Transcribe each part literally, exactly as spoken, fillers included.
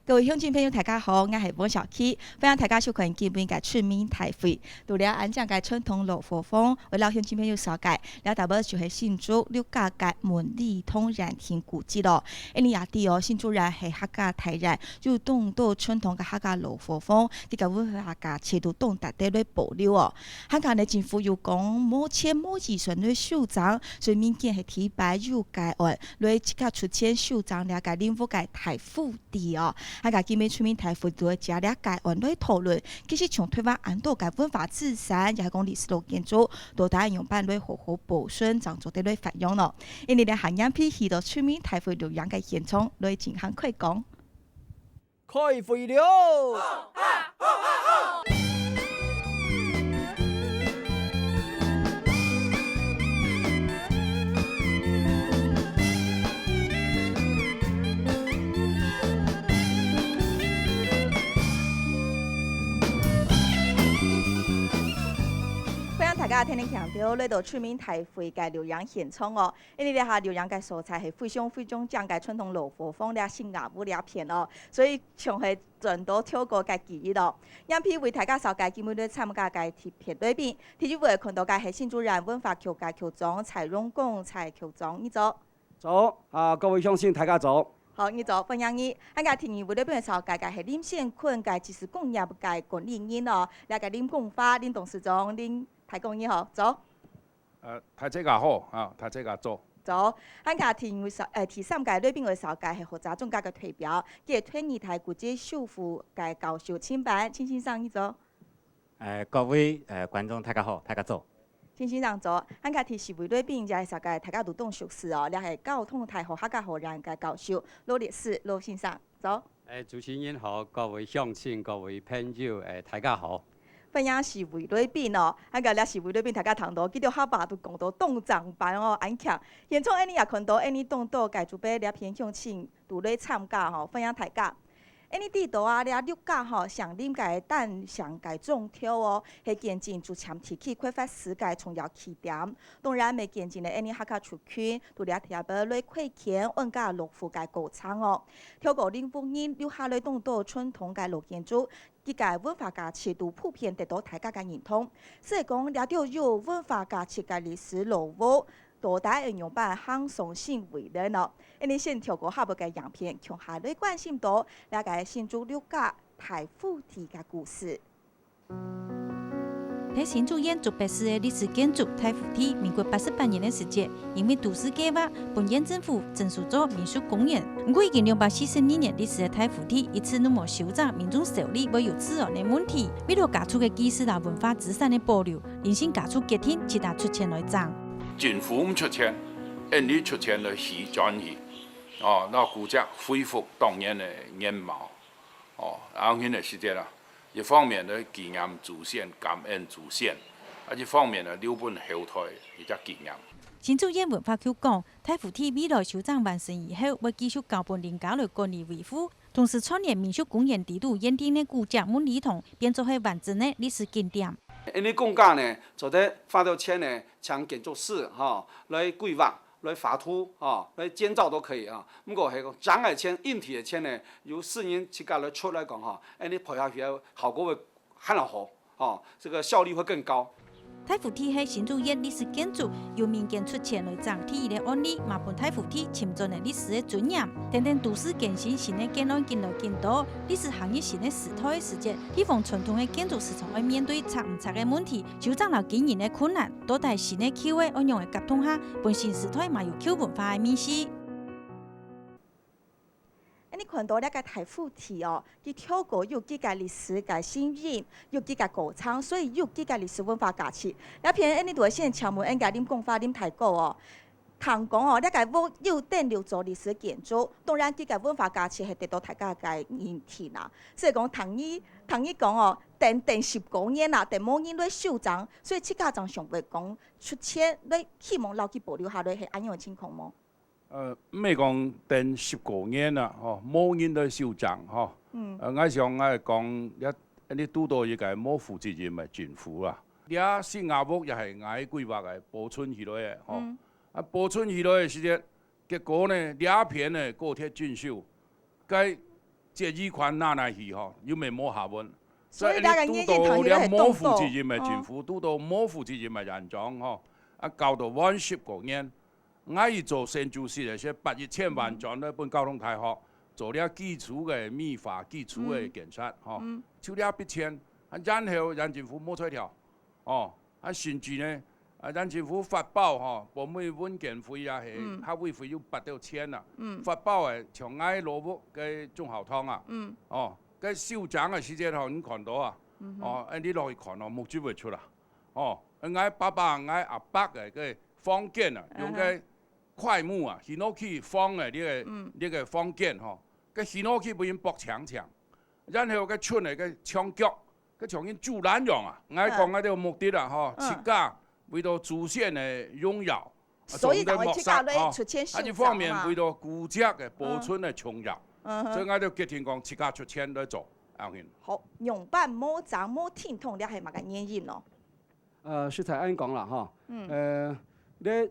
各位鄉親朋友，大家好，𠊎係溫小琪，歡迎大家收看今晡日个《出名大會》。除了恁靚个傳統老伙房，為了鄉親朋友紹介，這搭位就係新竹六甲个文理堂圓形古蹟咯。恁呢也知哦，新竹圓係客家大圓，有當多傳統个客家老伙房，佢个文化價值都當值得來保留哦。還過呢，政府又講無錢無預算來修整，所以民間係提拔有個案，來自家出錢修整這個林屋个大府地哦。還過今晡日《出名大會》就會借這個案來討論，其實像台灣恁多个文化資產，也係講歷史老建築，到底愛仰般來好好保存，正做得來發揚咯。恁呢，這下眼皮去到《出名大會》錄影个現場來進行開講。 開會了！歡迎大家跈等鏡頭來到《出名大會》个錄影現場哦。 因為這下錄影个所在係非常非常靚个傳統老伙房，這新雅屋這片哦，所以像係轉到跳過个記憶咯。眼皮為大家紹介今晡日參加个特別來賓，第一位看到个係新竹縣文化局个局長蔡榮光蔡局長，你早。早，啊，各位鄉親大家早。好，你早，歡迎你。還過第二位來賓紹介个係林賢崑个技術工業个管理人哦，這个林光發林董事長，林大哥你好，早。 呃，大家好，啊，大家早。早，還過第二位紹，呃，第三个來賓會紹介係學者專家个代表，佢係台藝大國際事務个教授秦帆，秦先生，你早。呃，各位，呃，觀眾大家好，大家早。秦先生早，還過第四位來賓就係紹介大家都當熟悉哦，這係交通大學客家學院个教授羅立史羅先生，早。 哎，主持人好，各位鄉親，各位朋友，哎，大家好。歡迎四位來賓哦，還過這四位來賓大家聽到，佢兜客話都講到當正版哦，恁慶。現場恁呢也看到恁呢當多个竹北這片鄉親都來參加吼，歡迎大家。恁呢知道啊，這六甲吼，上林个單向个莊頭哦，係見證竹塹地區開發史个重要起點。當然，也見證了恁呢客家族群，都這條路來開墾安家樂戶个過程哦。 透過林屋人留下來當多傳統个老建築，佢个文化價值都普遍得到大家个認同。所以講，這兜有文化價值个歷史老屋，到底愛仰般行上新位了呢？恁呢先透過下背个影片，共下來關心到這个新竹六甲大府地个故事。 在新竹縣竹北市个歷史建築大府地，民國八十八年个時節，因為都市計畫，分縣政府徵收做民宿公園。毋過已經兩百四十二年歷史个大府地，一直都無修整，民眾受理會有治安个問題。為了家族个記事摎文化資產个保留，林姓家族決定自家出錢來整。政府毋出錢，恁呢出錢來起轉去，哦，那古蹟恢復當年个原貌。 哦，恁樣个時節啊，一方面呢紀念祖先、感恩祖先，啊，一方面呢留分後代一隻紀念。新竹縣文化局講，大府地未來修整完成以後，會繼續交分林家來管理維護，同時串聯民宿公園底肚原定个古蹟文理堂，變做係完整个歷史景點。恁呢公家呢，做得花到錢呢，請建築師，吼，來規劃， 來畫圖，吼，來建造都可以啊。毋過係講，整个錢、硬體个錢呢，由私人自家來出來講，吼，恁呢配合起來效果會還較好，吼，這個效率會更高。大府地係新竹縣歷史建築，由民間出錢來整第一个案例，嘛分大府地尋轉了歷史个尊嚴。等等都市更新，新个建案緊來緊多，歷史行入新个時代个時節，地方傳統个建築時常愛面對拆毋拆个問題，修整摎經營个困難， 到底新个舊个愛仰仔合同下，分新時代嘛有舊文化个味緒。恁呢看到這个大府地哦，佢透過有佢个歷史个聲音，有佢个過程，所以有佢个歷史文化價值。這片恁呢就會先請問𠊎个林光發林大哥哦，聽講哦，這个屋有登錄做歷史建築，當然佢个文化價值係得到大家个認定啦。所以講，聽你聽你講哦，等等十過年啦，等無人來修整，所以自家正想會講 出錢來希望摎佢保留下來，係恁樣个情況無？呃，毋係講等十過年啊，吼，無人來修整，吼。嗯。呃，𠊎想𠊎講，也，你堵到一个無負責任个政府啊。這新雅屋也係𠊎規劃个保存起來个，吼。嗯。啊，保存起來个時節，結果呢，這片个高鐵整修，該這一款拿來去吼，又無下文。所以這个原因，堵到這無負責任个政府，堵到無負責任个縣長吼，啊，搞到冤屈个人。𠊎去做新竹市个時，八億千萬轉來分交通大學，做這基礎个美化、基礎个建設吼，就這筆錢，啊，然後縣政府無在調。 哦，啊，甚至呢，啊，縣政府發包吼，部門文件費啊，係客委會有八到千啊，發包个像𠊎老屋个中校堂啊，哦，該修整个時節吼，你看到啊，哦，哎，你落去看哦，目汁會出啊，哦，𠊎爸爸、𠊎阿伯个个房間啊，用个檜木啊，hinoki方个這个這个房間吼，个hinoki分人剝牆牆。 然後个牆个个牆角，个像人煮爛樣啊！𠊎講𠊎兜目的啦吼，自家為著祖先个榮耀，所以就會自家來出錢修整嘛。啊，一方面為著古蹟个保存个重要，所以𠊎兜決定講自家出錢來做，恁樣。好，仰般無整無停動，這係麼个原因呢？ 呃，實在恁講啦吼，呃，這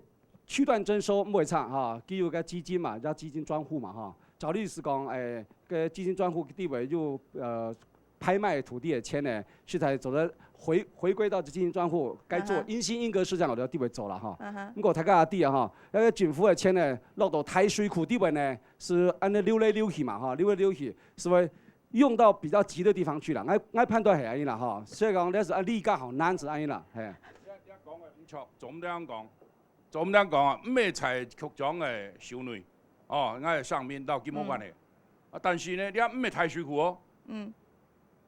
區段徵收毋會差吼，佢有个基金嘛，叫基金專戶嘛吼。照理係講，誒，个基金專戶底背有，呃，拍賣土地个錢呢，實在做得回，回歸到基金專戶，該做硬性應該係恁樣个底背做啦吼。毋過大家也知啊吼，該政府个錢呢，落到大水庫底背呢，係恁樣流來流去嘛吼，流來流去，所以 用到比較急的地方去了。𠊎，𠊎判斷係恁樣啦吼，所以講這係啊，理解吼，難係恁樣啦，嘿。你，你講个毋著，總恁樣講，總恁樣講啊，毋係在局長个手內，哦，𠊎个上面到佢無關係。啊，但是呢，你毋係大水庫哦，嗯，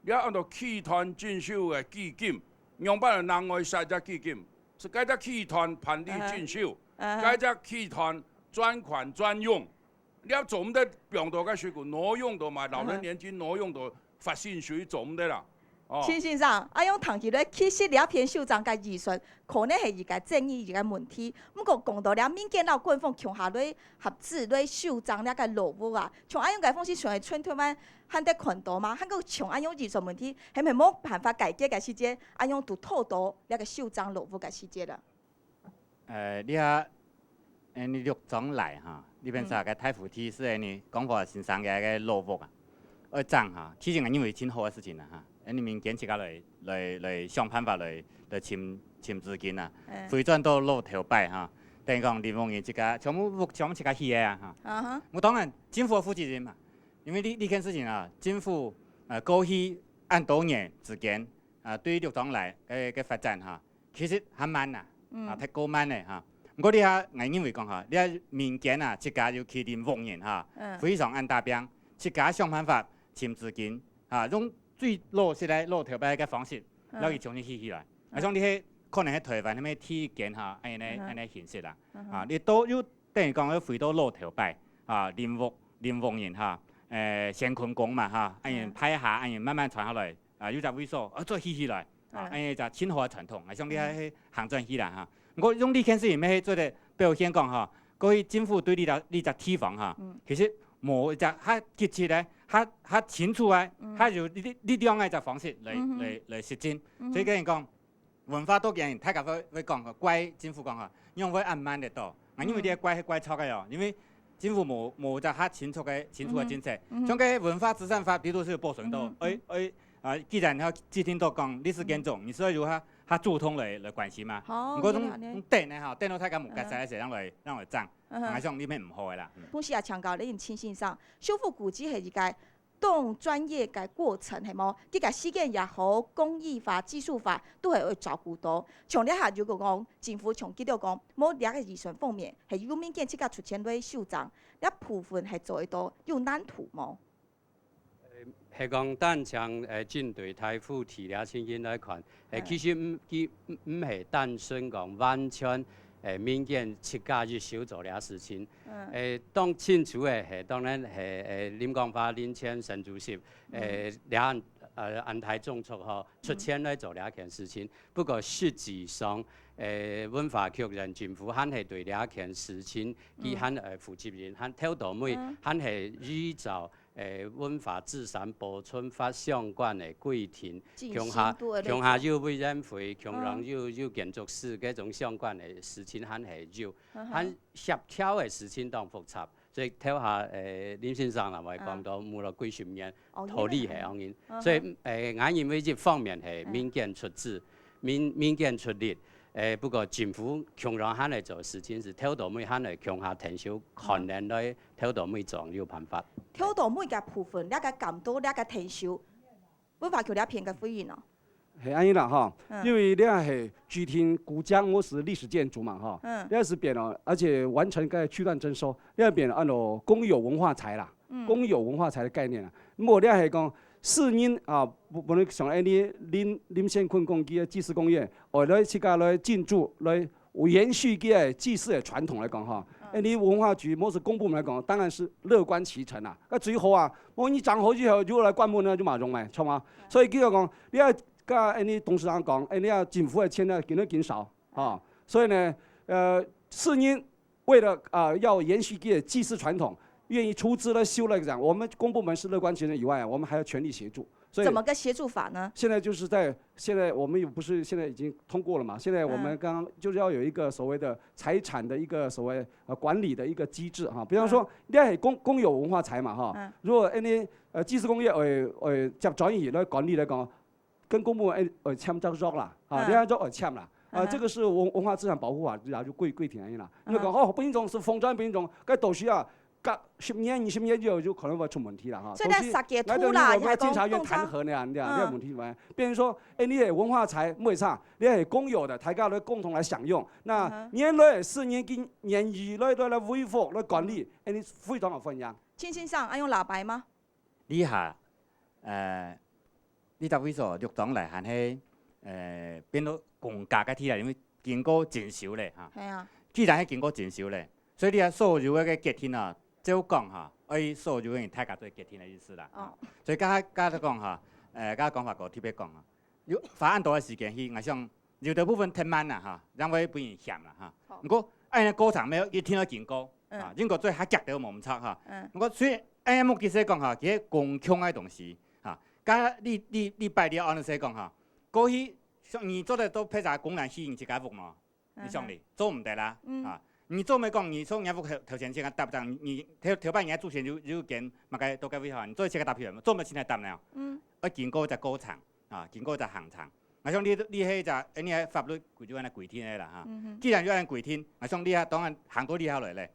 你按照區段徵收个基金，仰般另外設隻基金，係該隻區段辦理徵收，該隻區段專款專用。 你做毋得放到該水庫挪用到嘛，老人年金挪用到發薪水做毋得啦。哦。秦先生，恁樣聽起來，其實這片修正个預算可能係一個爭議一個問題。毋過講到這民間摎官方共下來合資來修正這個老屋啊，像恁樣个方式，像係全台灣還得看到嗎？還過像恁樣預算問題，係毋係無辦法解決个時節，恁樣就拖到這個修正老屋个時節了？ 呃，這下，呃，你六張來哈，你變成个大湖地係你江華先生个个老屋啊，愛整哈，其實𠊎認為真好个事情啦哈，呃，你民間自家來，來，來想辦法來，來尋，尋資金啊，回轉到老頭擺哈，等於講林峰人自家全部屋全部自家起个啊哈。啊哈。𠊎當然政府負責任嘛，因為你，你看事情啊，政府，呃，過去恁多年之間， 啊，對六張來个，个發展哈，其實還慢啊，啊，忒過慢了哈。毋過這下，𠊎認為講哈，這下民間啊，自家尤其林屋人哈，非常恁打拚，自家想辦法尋資金哈，用最老實个老頭擺个方式，摎佢重新起起來。啊，像這係可能係台灣該片第一間哈，恁樣，恁樣形式啦。啊，你都有等於講愛回到老頭擺啊，林屋，林屋人哈，誒，乾坤宮嘛哈，恁樣拜下，恁樣慢慢傳下來。 啊，有隻位所，啊，做起起來，啊，嗯。恁樣就真好个傳統，啊，像你還係行轉去啦哈。毋過用這件事情，乜係做得表現講哈，過去政府對這隻，這隻地方哈，嗯。其實無一隻較積極个，較，較清楚个，嗯。較有力，力量个一隻方式來，嗯哼。來，來實踐。嗯哼。所以跟你講，文化多元，大家會，會講，怪政府講哈，用會恁慢得到。啊，因為這个怪係怪錯个哦，因為 政府無，無一隻較清楚个，清楚个政策。嗯哼，嗯哼。像該文化資產法，比如說有保存到，嗯哼，哎，哎，啊，既然佢指定到講歷史建築，嗯。你係愛有較，較主動來，來關心嘛。好，毋過這種，這樣，這樣。等个哈，等到大家無結煞个時，嗯。讓來，讓來整。嗯哼。𠊎想這片毋好个啦。嗯。同時也強調，你秦先生，修復古蹟係一個當專業个過程，係無？佢个時間也好，工藝法、技術法都係愛照顧到。像這下如果講政府像佢兜講，無這個預算方面，係有民間自家出錢來修正，這部分係做得到，有難度無？呃，係講單淨，呃，針對大湖地這情形來看， 誒，嗯。其實毋，佢毋，毋係單純講完全，誒，民間自家一手做這事情。嗯。誒，當清楚个係，當然係，誒，林江華、林前、沈主席，嗯。誒，兩岸，呃，安泰宗族吼，出錢來做這件事情。嗯。不過實際上，誒，文化局、縣政府還係對這件事情，佢，嗯。還，呃，負責任，還頭到尾，嗯。還係依照 誒，文化資產保存法相關个規定，進行共下，度个咧共下有委員會，共下，嗯。有，有建築師，該種相關个事情還係有，嗯哼。還協調个事情當複雜，所以頭下，誒，林先生啦，𠊎講到無了幾十年，哦，土地係恁樣。所以，誒，𠊎認為一方面係民間出資，民民間出力，誒，不過政府共樣還來做事情，係頭到尾還來共下𢯭手，可能來頭到尾做有辦法。頭到尾个部分，這个監督，這个𢯭手，文化局這片个回應哦。 係恁樣啦哈，因為這係既定古蹟，無係歷史建築嘛哈，這係變了，而且完成該區段徵收，這變了按照公有文化財啦，公有文化財个概念啦。毋過這係講私人啊，無無論像恁樣林林先坤講佢个祭祀公園，哦，來自家來進駐來 延續个祭祀个傳統來講哈，恁樣文化局無係公部門來講，當然係樂觀其成啊。該最好啊，無你整好以後又來關門呢，就無用嘛，著嘛？所以佢就講，你愛跟恁樣董事長講，哎，你愛政府个錢呢，緊來緊少啊。所以呢，呃，私人為了啊要延續个祭祀傳統，願意出資來修來講，我們公部門是樂觀其成以外，我們還要全力協助。 所以怎麼個協助法呢？現在就是在現在我們又不是現在已經通過了嘛？現在我們剛剛就是要有一個所謂的財產的一個所謂呃管理的一個機制哈。比方說，你係公公有文化財嘛哈，如果恁樣呃祭祀公園呃呃接轉移來管理來講，跟公部門呃簽張約啦，啊，你要約呃簽啦，啊，這個是文文化資產保護法然後就規規定恁樣啦。你講哦，不應該是封裝，不應該，該都需要 隔十年、二十年以後就可能會出問題啦哈。所以呢，設計圖啦，還有檢察院彈劾呢，你看這問題嘛。變成說，哎，你个文化財毋會差，你係公有的，大家來共同來享用。那原來四年跟年一來來來維護、來管理，哎，你非常有分量。青青上，愛用喇叭嗎？這下，呃，你搭位所六張來還係，呃，變到公家个地啦，因為經過徵收咧哈。係啊。既然係經過徵收咧， 所以你啊所有个決定啊，照講哈，愛所有个人大家做決定个意思啦。所以剛剛剛才講哈，呃，剛剛講法哥特別講哈，有花恁多个時間去，𠊎想有个部分忒慢啦哈，因為分人嫌啦哈。毋過恁樣過程愛一定愛經過啊，應該做較遽兜無毋著哈。毋過所以恁樣目的係講哈，其實公共个東西哈，該你你你擺了恁樣講哈，過去像你做得到別儕公然去你自家屋無？ 你想哩，做毋得啦，啊！你做毋得講，你做若屋頭頭前先搭張，你頭頭擺人家祖先有有間麼个到該位吼，你做得自家搭去，做毋得先來搭呢？愛經過一隻過程，啊，經過一隻行程。𠊎想你你係一隻，你个法律就恁樣規定个啦哈。既然有恁樣規定，𠊎想你啊，當然行到這下來咧。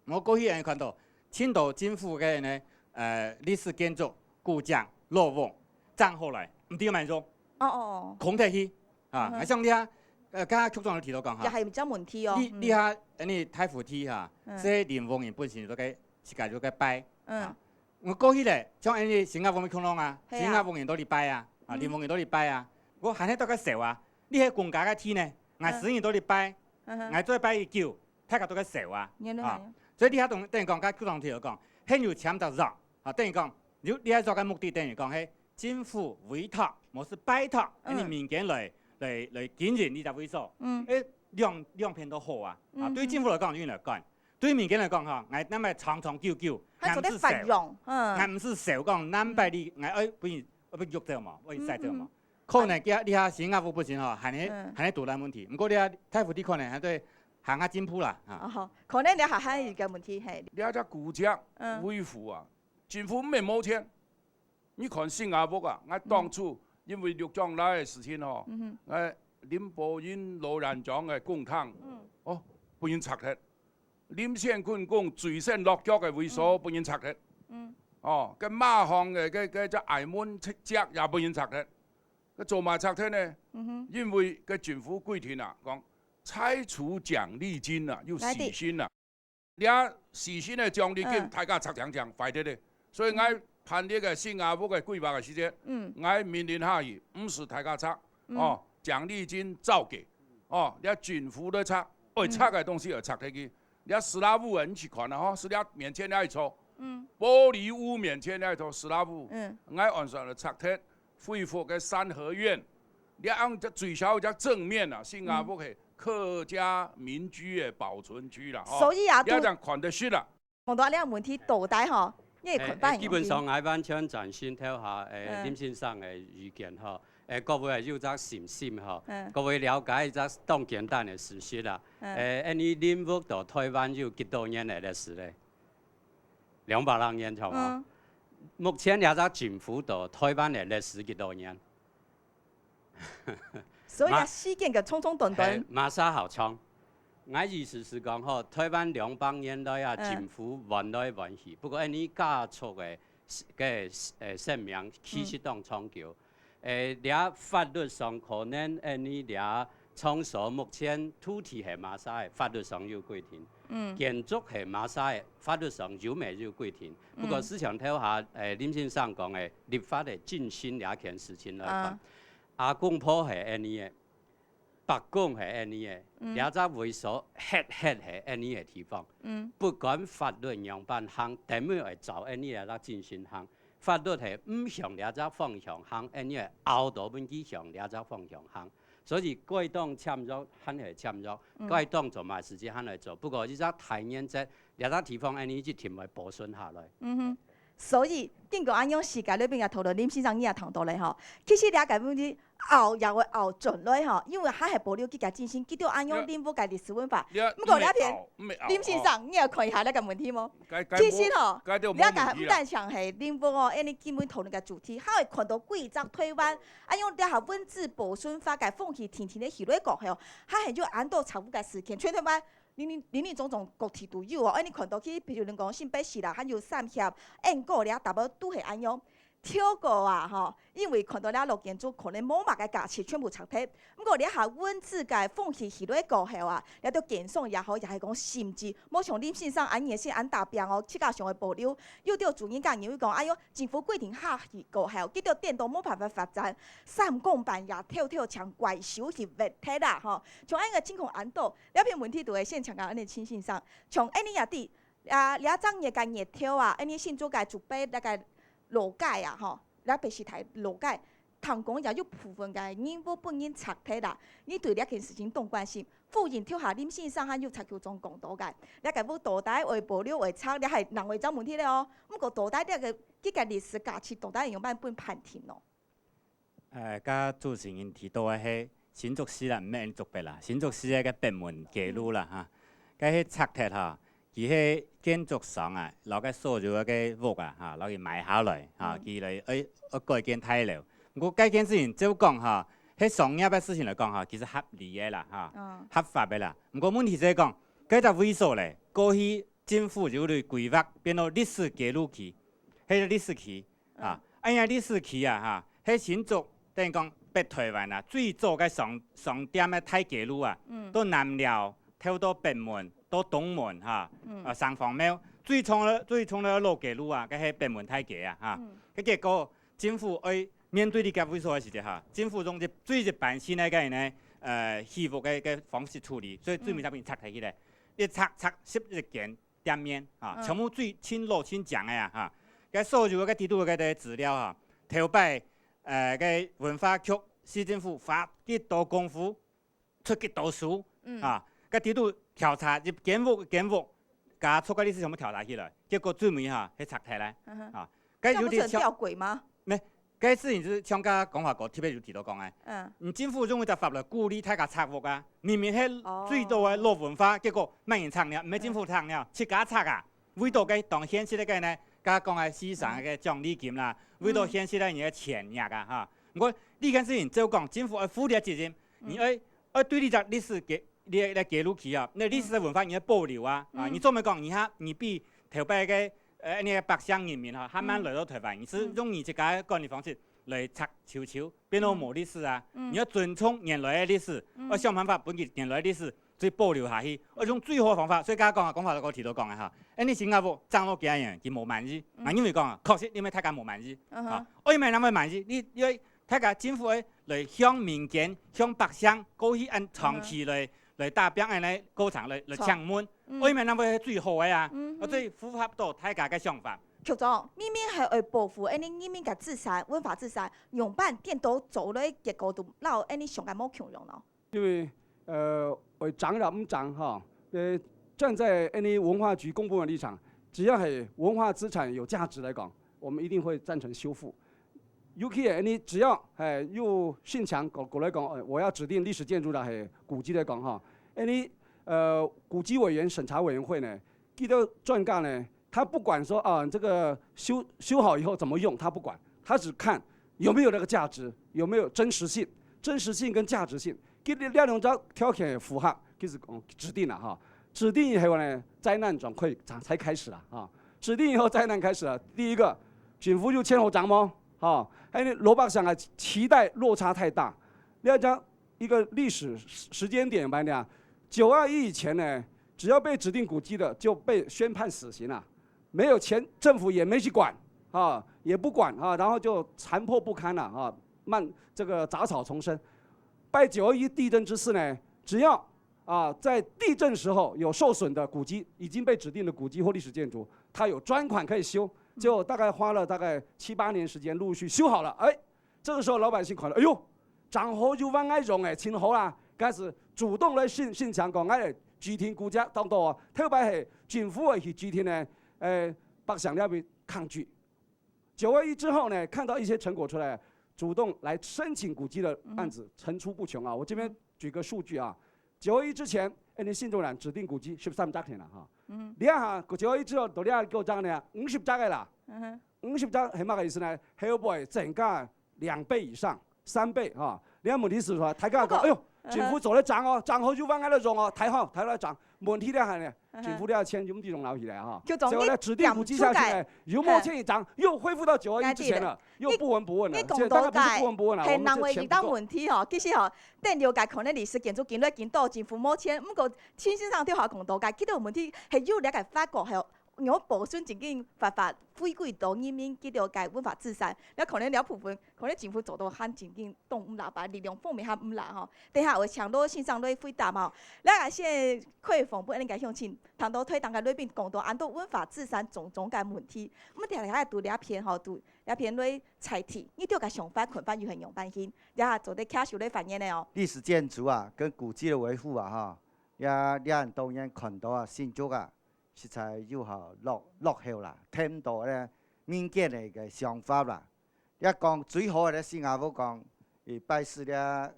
𠊎過去恁樣看到，盡多政府个呢，呃，歷史建築、古蹟、老屋，整好來，毋知有無用，哦哦哦。空忒去，啊，嗯哼。啊，像你啊，呃，剛剛局長有提到講哈，也還有這問題哦。你你哈，恁樣大湖地哈，嗯。這林屋人本身都該自家都該拜，嗯。啊，𠊎過去咧，像恁樣新雅屋个共樣啊，係啊。新雅屋人都禮拜啊，啊，嗯。林屋人都禮拜啊，𠊎還係都該燒啊，你係公家个地呢，𠊎私人都禮拜，嗯哼。𠊎做禮拜久， 大家都該燒啊。原來係啊。啊，所以你這下等於講，該局長頭先講，現有簽隻約，啊，等於講，有你這約个目的等於講，係政府委託，無係拜託，嗯。恁樣民間來來來經營你个位所。嗯。誒，兩兩片都好啊。啊，嗯，對政府來講，有人來管；對民間來講，哈，𠊎恁樣長長久久，還做得繁榮，嗯。𠊎毋係燒講，恁樣你，𠊎愛分你，愛分你逐走嘛，愛你徙走嘛。嗯，嗯。 可能佢這下新雅屋本身吼，還係，嗯。還係堵到問題。毋過這下大湖地可能還對行較進步啦，哈。哦，可能這下還有一個問題，係。這隻古蹟，嗯。維護啊，政府毋係無錢。你看新雅屋啊，𠊎當初因為六張犁个事情吼，嗯哼。𠊎林寶英、羅蘭章个公廳，嗯。哦，分人拆忒。林先坤講，水深落腳个位所，嗯。分人拆忒。嗯。哦，該馬行个，該該隻矮門石也分人拆忒。 該做麼个拆忒呢？嗯哼。因為該政府規定啊，講拆除獎勵金啊，有時薪啊。這時薪个獎勵金，哎。大家拆淨淨，壞忒咧。所以𠊎辦這個新雅屋个規劃个時節，嗯。𠊎命令下去，毋使大家拆，嗯。哦，獎勵金照給，哦，這政府來拆，愛拆个東西愛拆忒去。 這石拉屋啊，你去看啊，吼，係這面前這一座，嗯。玻璃屋面前這一座石拉屋，嗯。𠊎按算來拆忒，恢復个三合院。這樣就最少一隻正面啊，新雅屋係客家民居个保存區啦，吼。所以啊，這樣看得識啦。講到這個問題，到底吼，你會看法，哎，基本上，𠊎完全贊成頭下，哎，嗯。林先生个意見，吼。 誒，各位有隻信心吼，嗯。各位了解一隻當簡單个事實啦。嗯。誒，恁樣林屋到臺灣有幾多年个歷史咧？兩百零年，著無？嗯。目前這隻政府到臺灣个歷史幾多年？所以啊，嘛，時間个長長短短。係，嘛煞好長。𠊎意思係講吼，臺灣兩百年來啊，嗯。政府換來換去，不過恁呢家族个，个，呃，生命其實當長久。嗯。 誒，這法律上可能，誒，你這場所目前土地係麼儕个，法律上有規定。嗯。建築係麼儕个，法律上有無有規定。不過，嗯。就像頭下，誒，林先生講个，立法个精神這件事情來看，啊。阿公婆係恁呢个，伯公係恁呢个，嗯。這隻位所核核係恁呢个地方。嗯。不管法律仰般行，等於會照恁呢个精神行。 法律係毋向這隻方向行，恁呢拗到分佢向這隻方向行。所以該當簽約還係簽約，嗯。該當做麼事情還係做。不過，這隻大原則，這隻地方恁呢一定會保存下來。嗯哼。所以，經過恁樣時間裡邊个討論，林先生你也聽到了吼。其實這個問題拗也會拗轉來吼，因為還係保留佢个精神，佢就恁樣領悟个歷史文化。這毋過這片，毋係拗，毋係拗，林先生，你也看一下這個問題無？ 該，該無，其實吼，該就無問題啦。這個毋單淨係領悟哦，因為今晡討論个主題，還會看到幾隻臺灣，啊，用這下文字保存法个風氣定定个起來講吼，還係有恁多重複个事件，全臺灣林林林林總總各地都有哦。恁呢看到去，比如講新北市啦，還有三峽、鶯歌這，大部分都係恁樣。 跳過啊，吼，因為看到這老建築可能無麼个價值，全部拆忒。毋過這下文字个風氣起來過後啊，這兜建商也好，也係講甚至無像林先生恁熱心恁打拚哦，自家想愛保留。有兜主人家認為講，哎喲，政府規定下去過後，結果顛倒無辦法發展，三更半夜偷偷將怪手去挖忒啦，吼。像恁个情況恁多，這片問題就會先請教恁呢秦先生，像恁呢也知，啊，這隻月个月頭啊，恁呢新竹个竹北那個 老街啊，吼，來北市大老街，聽講也有部分个人屋分人拆忒啦。你對這件事情當關心，呼應頭下林先生還有蔡局長講到个，這個屋到底愛保留愛拆，這係另外一隻問題了哦。毋過到底這個，佢个歷史價值到底愛仰般分判定咯？ 呃，該主持人提到个係新竹市啦，毋係竹北啦，新竹市个北門街路啦，哈。該係拆忒哈，佢係建築商啊，摎該所有个屋啊，哈，摎佢買下來，哈，嗯。佢來，愛，愛改建大樓。毋過該件事情照講哈，係商業个事情來講哈，其實合理个啦，哈，嗯。合法个啦。毋過問題就係講，該隻位所咧，過去政府有來規劃變到歷史街路區，係歷史區， 啊，恁樣歷史區啊，哈，係新竹，等於講北臺灣啊，最早个商，商店个大街路啊，嗯。到南寮，透到北門，到東門，哈，嗯。啊，城隍廟，最長个，最長个老街路啊，該係北門大街啊，哈。嗯。該結果政府愛面對這個位所个時節，哈，政府用一最一般性个該呢，呃，起屋个，个方式處理，所以最尾才分拆忒去咧。嗯。一拆，拆十一間 店面，哈，嗯。全部最清楚清楚个啊，哈。該所有个底肚个資料哈，頭擺，呃，該文化局、市政府花幾多功夫，出幾多書，嗯。啊，該底肚調查一間屋一間屋，加出个歷史全部調查起來，結果最尾哈，係拆忒咧，嗯哼。啊，該有點像，這不是很吊詭嗎？ 該事情就係像頭下講法，特別有提到講个，嗯。你政府用一隻法律鼓勵大家拆屋啊，明明係哦。最多个老文化，結果麼人拆了？毋係政府拆了，嗯。自家拆啊！為到該當現實个該呢，頭下講个四成个獎勵金啦，嗯。為到現實个人个錢額啊，哈。毋過，這件事情照講，政府愛負這責任，嗯。你愛，愛對這隻歷史个，這，這街路區啊，該歷史个文化你愛保留啊，啊，嗯。你做毋得講，你哈，你比頭擺个 呃，恁呢个百姓人民哈，還吂來到臺灣，嗯。你係用你自家个管理方式來拆修修，變到無歷史啊。嗯。你愛尊重原來个歷史，嗯。愛想辦法分佢原來个歷史再保留下去，愛用最好个方法。所以頭下講啊，講法頭提到講个哈，恁呢新加坡長老幾下人，佢無滿意，嗯。啊，因為講啊，確實因為大家無滿意，嗯哼。啊，為麼人會滿意？你因為大家政府愛來向民間、向百姓過去恁長期來，嗯。來打拚恁呢過程來，來請問，嗯。為麼人會最好个啊？嗯哼。啊，最符合到大家个想法。 局長，明明係愛保護恁呢人民个資產、文化資產，仰般顛倒做來結果就摎恁呢想个無共樣咯？因為，呃，愛爭也毋爭哈，呃，站在恁呢文化局公部門立場，只要係文化資產有價值來講，我們一定會贊成修復。尤其恁呢，只要，哎，有申請過，過來講，呃，我要指定歷史建築的，嘿，古蹟來講哈，恁呢，呃，古蹟委員審查委員會呢，佢兜專家呢，他不管說啊，這個修修好以後怎麼用，他不管，他只看有沒有那個價值，有沒有真實性，真實性跟價值性，這這兩種條件符合，就是講指定了哈。指定以後呢，災難總會才才開始了哈。指定以後災難開始了，第一個，政府有錢好賺無？哈，還有老百姓啊，期待落差太大。你要講一個歷史時間點吧，你看九二一以前呢，只要被指定古蹟的就被宣判死刑了，沒有錢，政府也沒去管啊，也不管啊，然後就殘破不堪了啊，漫這個雜草叢生。拜九二一地震之賜呢，只要啊在地震時候有受損的古蹟，已經被指定的古蹟或歷史建築，它有專款可以修，就大概花了大概七八年時間陸續修好了，哎，這個時候老百姓看了，哎喲，正好有分𠊎用誒，盡好啦，開始主動來申申請講，𠊎來指定古蹟當多啊，特別係政府會去指定呢，誒，百姓這邊抗拒。九二一之後呢，看到一些成果出來，主動來申請古蹟的案子層出不窮啊。我這邊舉個數據啊，九二一之前，誒，你新竹縣指定古蹟十三隻啦哈，這下九二一之後，到這下幾隻呢？五十隻个啦。五十隻係麼个意思呢？後背增加兩倍以上，三倍哈。你看問題係說，大家講，不過哎喲，政府做得賺哦，賺好就分𠊎來用哦，太好，太好來賺。問題咧係呢，政府這錢就毋知用哪去咧哈。所以呢，指定古蹟下去呢，又無錢一賺，又恢復到九二一之前了，又不聞不問了。你講到這，現在大家不是不聞不問了，係另外一道問題吼，其實吼，等了解可能歷史建築經來緊到政府無錢，毋過陳先生頭下講到个，其實問題係有了解法國，還有 愛保存正經活活，回歸到人民佢兜个文化資產。了可能了部分，可能政府做到還正經當毋罅吧，力量方面還毋罅吼。等下會請羅先生來回答吼。來，先開放分恁个鄉親，聽到台頂个來賓講到恁多文化資產種種个問題，毋知大家對這片吼，對這片來裁題，你兜个想法、看法有何樣般形？這下做得舉手來發言个哦。歷史建築啊，跟古蹟的維護啊，哈，也，也當然看到啊，新竹啊， 實在有好落，落後啦，聽毋到咧民間个个想法啦。也講最好个新加坡講，佢拜四咧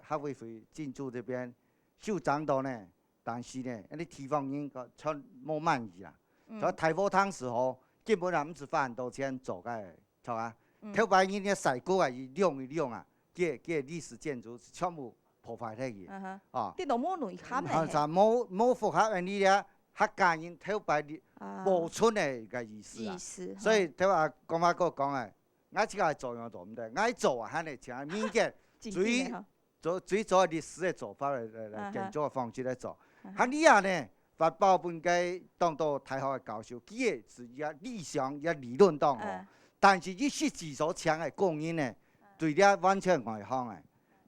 客委會進駐這邊，修整到呢，但是呢，恁呢地方人个全無滿意啦。嗯。所以大和堂時候，根本也毋使花恁多錢做个，著啊。嗯。頭擺人个賽過啊，一兩一兩啊，佢，佢歷史建築全部破壞忒去。嗯哼。啊。這都無內涵个。嗯，無，無符合恁呢咧， 客家人頭擺个啊保存个一個意思啊。意思，所以頭下講話過講个，𠊎自家做樣做毋得，𠊎做啊，還係請民間最，正經个吼。做，最早歷史个做法來，來，來，啊哈。建築个方式來做。啊哈。還這樣呢，發包分該當多大學个教授，佢个係一個理想，一個理論當好。啊。但是佢實際所請个工人呢，對這完全外行个。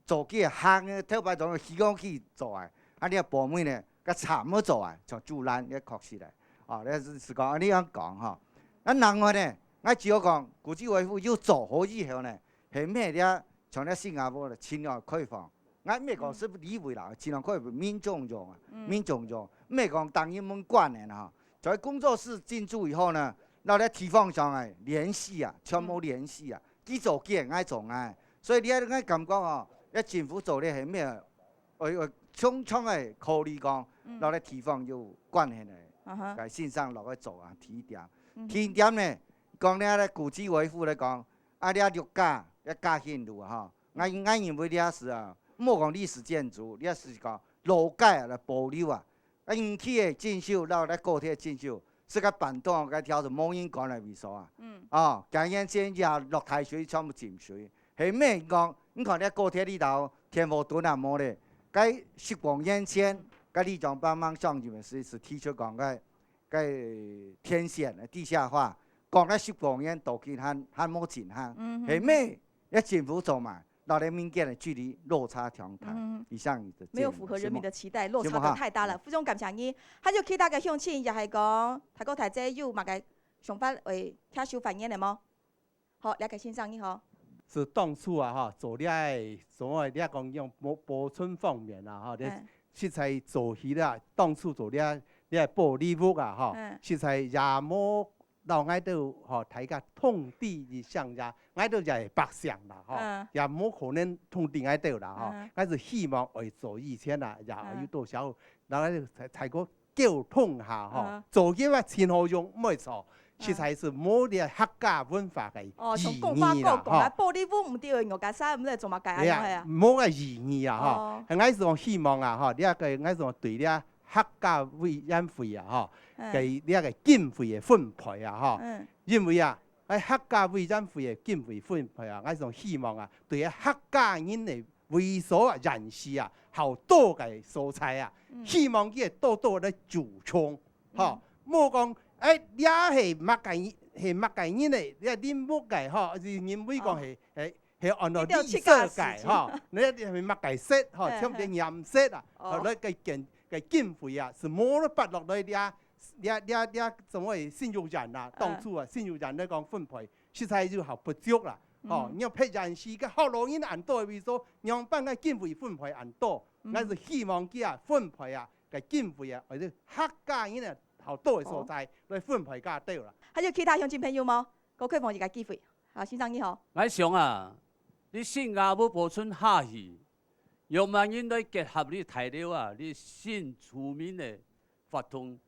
做佢个行个，頭擺當希望去做个，啊，你个部門呢，較慘無做个，像竹蘭也確實个。哦，你係講恁呢樣講吼。啊，另外呢，𠊎只有講，古蹟維護又做好以後呢，係毋係這像這新加坡个盡量開放。𠊎毋係講係理事會啦，盡量開放民眾用啊，嗯。民眾用，毋係講單人門關个啦吼。在工作室進駐以後呢，摎這地方上个聯繫啊，全無聯繫啊，佢做佢个，𠊎做𠊎个。所以你愛，𠊎感覺吼，這政府做个係毋係 愛，愛充充个考慮講，嗯。摎這地方有關係个，啊哈。該先生落去做啊，第一點。嗯哼。第二點呢，講這个古蹟維護來講，啊，這六家，這家興路啊，吼，𠊎，𠊎認為這係啊，莫講歷史建築，這係講老街啊來保留啊，啊，園區个整修，摎這高鐵整修， 自家辦到該條就無人管个位所啊。嗯。哦，今年先也落大水，全部浸水。係毋係講，你看這高鐵裡頭，天后墩啊無咧，該十公元前，該里長幫忙上任个時，係提出講該，該天線个地下化，講該十公元到今還，還無進行。嗯哼。係毋係，這政府做嘛， 摎這民間个距離落差忒大。嗯。以上你的建議，沒有符合人民的期待，落差感太大了。非常感謝你。還有其他个鄉親，也係講，大哥大姐有麼个想法會舉手發言个無？好，這个先生你好。係當初啊，吼，做這个，做這个講用保，保存方面啊，吼，這，嗯。實在做起來，當初做這，這保留屋啊，吼，嗯。實在也無 摎𠊎兜，吼，大家通知一聲呀，𠊎兜也係百姓啦，吼，嗯。也無可能通知𠊎兜啦，吼。嗯。𠊎係希望愛做以前啦，也愛有多少，嗯。摎𠊎兜才，才過溝通下，吼。嗯。做个話盡好用，毋會錯。實在係無這客家文化个意義啦，哦，像講法講講啊，吼。玻璃屋毋對，牛角衫毋對，做麼个恁樣係啊？哎呀，無个意義啊，吼。哦。𠊎係講希望啊，吼，這个𠊎係講對這客家委員會啊，吼，嗯。个這个經費个分配啊，吼。嗯。因為啊，該客家委員會个經費分配啊，𠊎係講希望啊，對該客家人个位所啊、縣市啊，較多个所在啊，嗯。希望佢會多多來注重。 吼，嗯。無講，哎，這係麼个，係麼个人个，這林木个，吼，是認為講係，哦。係，係按照綠色个，你就自家事情。吼，你係麼个色，吼，嘿，像這顏色啊，嘿。哦。來个經，个經費啊，係無法落來這，這，這，這，怎麼會信用人啊，嗯。當初啊，信用人來講分配，實在有較不足啦。吼，嗯。你要別縣市个學老人恁多个位所，仰般个經費分配恁多，嗯。𠊎係希望佢啊，分配啊， 个經費啊，或者客家人啊，較多个所在，好。來分配較多啦。還有其他鄉親朋友無？過開放一個機會。好，先生你好。𠊎想啊，你新雅屋保存下去，仰般人來結合你大樓啊，你新住民个活動，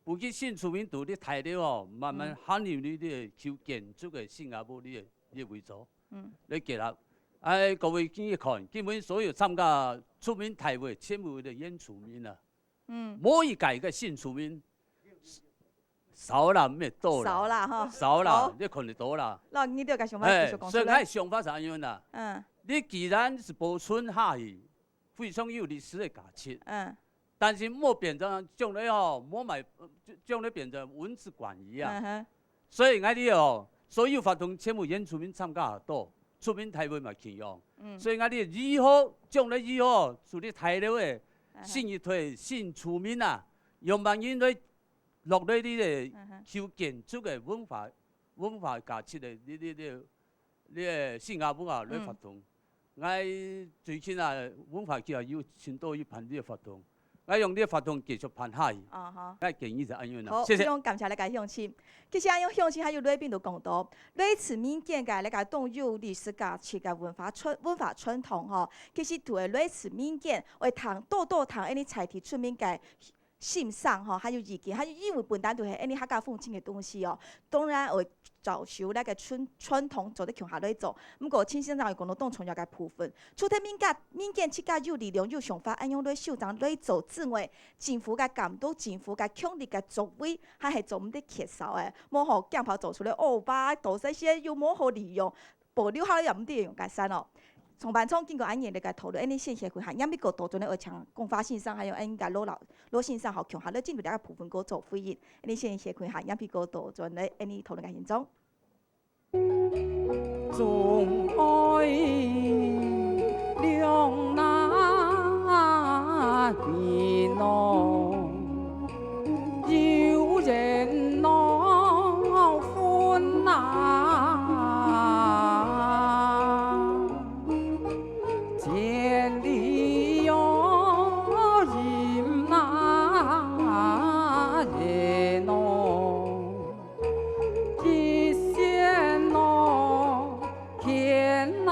尤其新住民對你大樓哦，慢慢嗯。行入你个舊建築个新雅屋你个，你个位所，嗯。來結合。哎，各位注意看，今晡所有參加住民大會，全部个原住民啊。 嗯。無一個一個新住民，少啦，毋係多啦。少啦，吼。少啦，好。你看得到啦。那你這個想法繼續講出來。哎，所以𠊎个想法係恁樣啦。嗯。你既然係保存下去，非常有歷史个價值。嗯。但是莫變成將來吼，莫買，將來變成文字管理啊。嗯哼。 所以𠊎兜哦，所有活動全部原住民參加得到，住民大會嘛共樣。嗯。所以𠊎兜如何，將來如何，處理大樓个啊哈。新一代新住民啊，仰般人來落來你个嗯哼。舊建築个文化，文化價值个，你，你，你，你个新雅屋啊，來發展。嗯。 𠊎最近啊，文化局啊有盡多有辦理个活動，𠊎用這个活動繼續辦下去。啊哈。𠊎建議係恁樣啦。好，謝謝。非常感謝大家鄉親。其實啊，鄉親還有來賓都講到，類似民間个那個當有歷史價值个文化傳，文化傳統吼，其實都係類似民間，會聽，多多聽恁呢在地出名个 先生吼，還有意見，還有因為本身就係恁呢客家風情个東西哦，當然會照守該个傳，傳統做得共下來做。毋過，陳先生有講到當重要个部分，除忒民間，民間自家有力量、有想法，恁樣來修正來做之外，政府个監督、政府个強力个作為，還係做毋得缺少个。無吼，驚怕做出來，哦，把多些些又無好利用， 保留下來也毋知用个山哦。上半場經過恁樣个討論，恁呢先歇睏下，下面過倒轉來愛請講話先生，還有恁个羅老，羅先生吼，共下來針對這个部分過做回應。恁呢先歇睏下，下面過倒轉來恁呢討論个現狀。總愛兩難吂。 有人惱煩惱，千里又尋那人惱，一線惱天涯。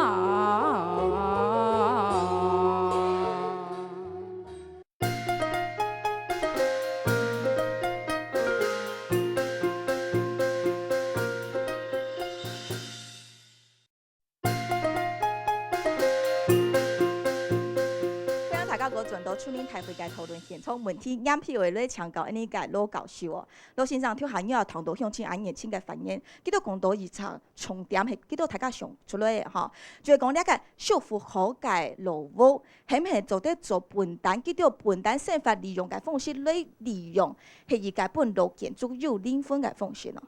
歡迎大家過轉到全民大會个討論現場，問題嚴肅个來請教恁呢个羅教授哦。羅先生，頭下你也談到鄉親恁年輕个發言，佢都講到一場 重點係佢兜大家想出來个吼，就係講這个修復好个老屋，係毋係做得做分擔，佢兜分擔生活利用个方式來利用，係一个分老建築有靈魂个方式呢？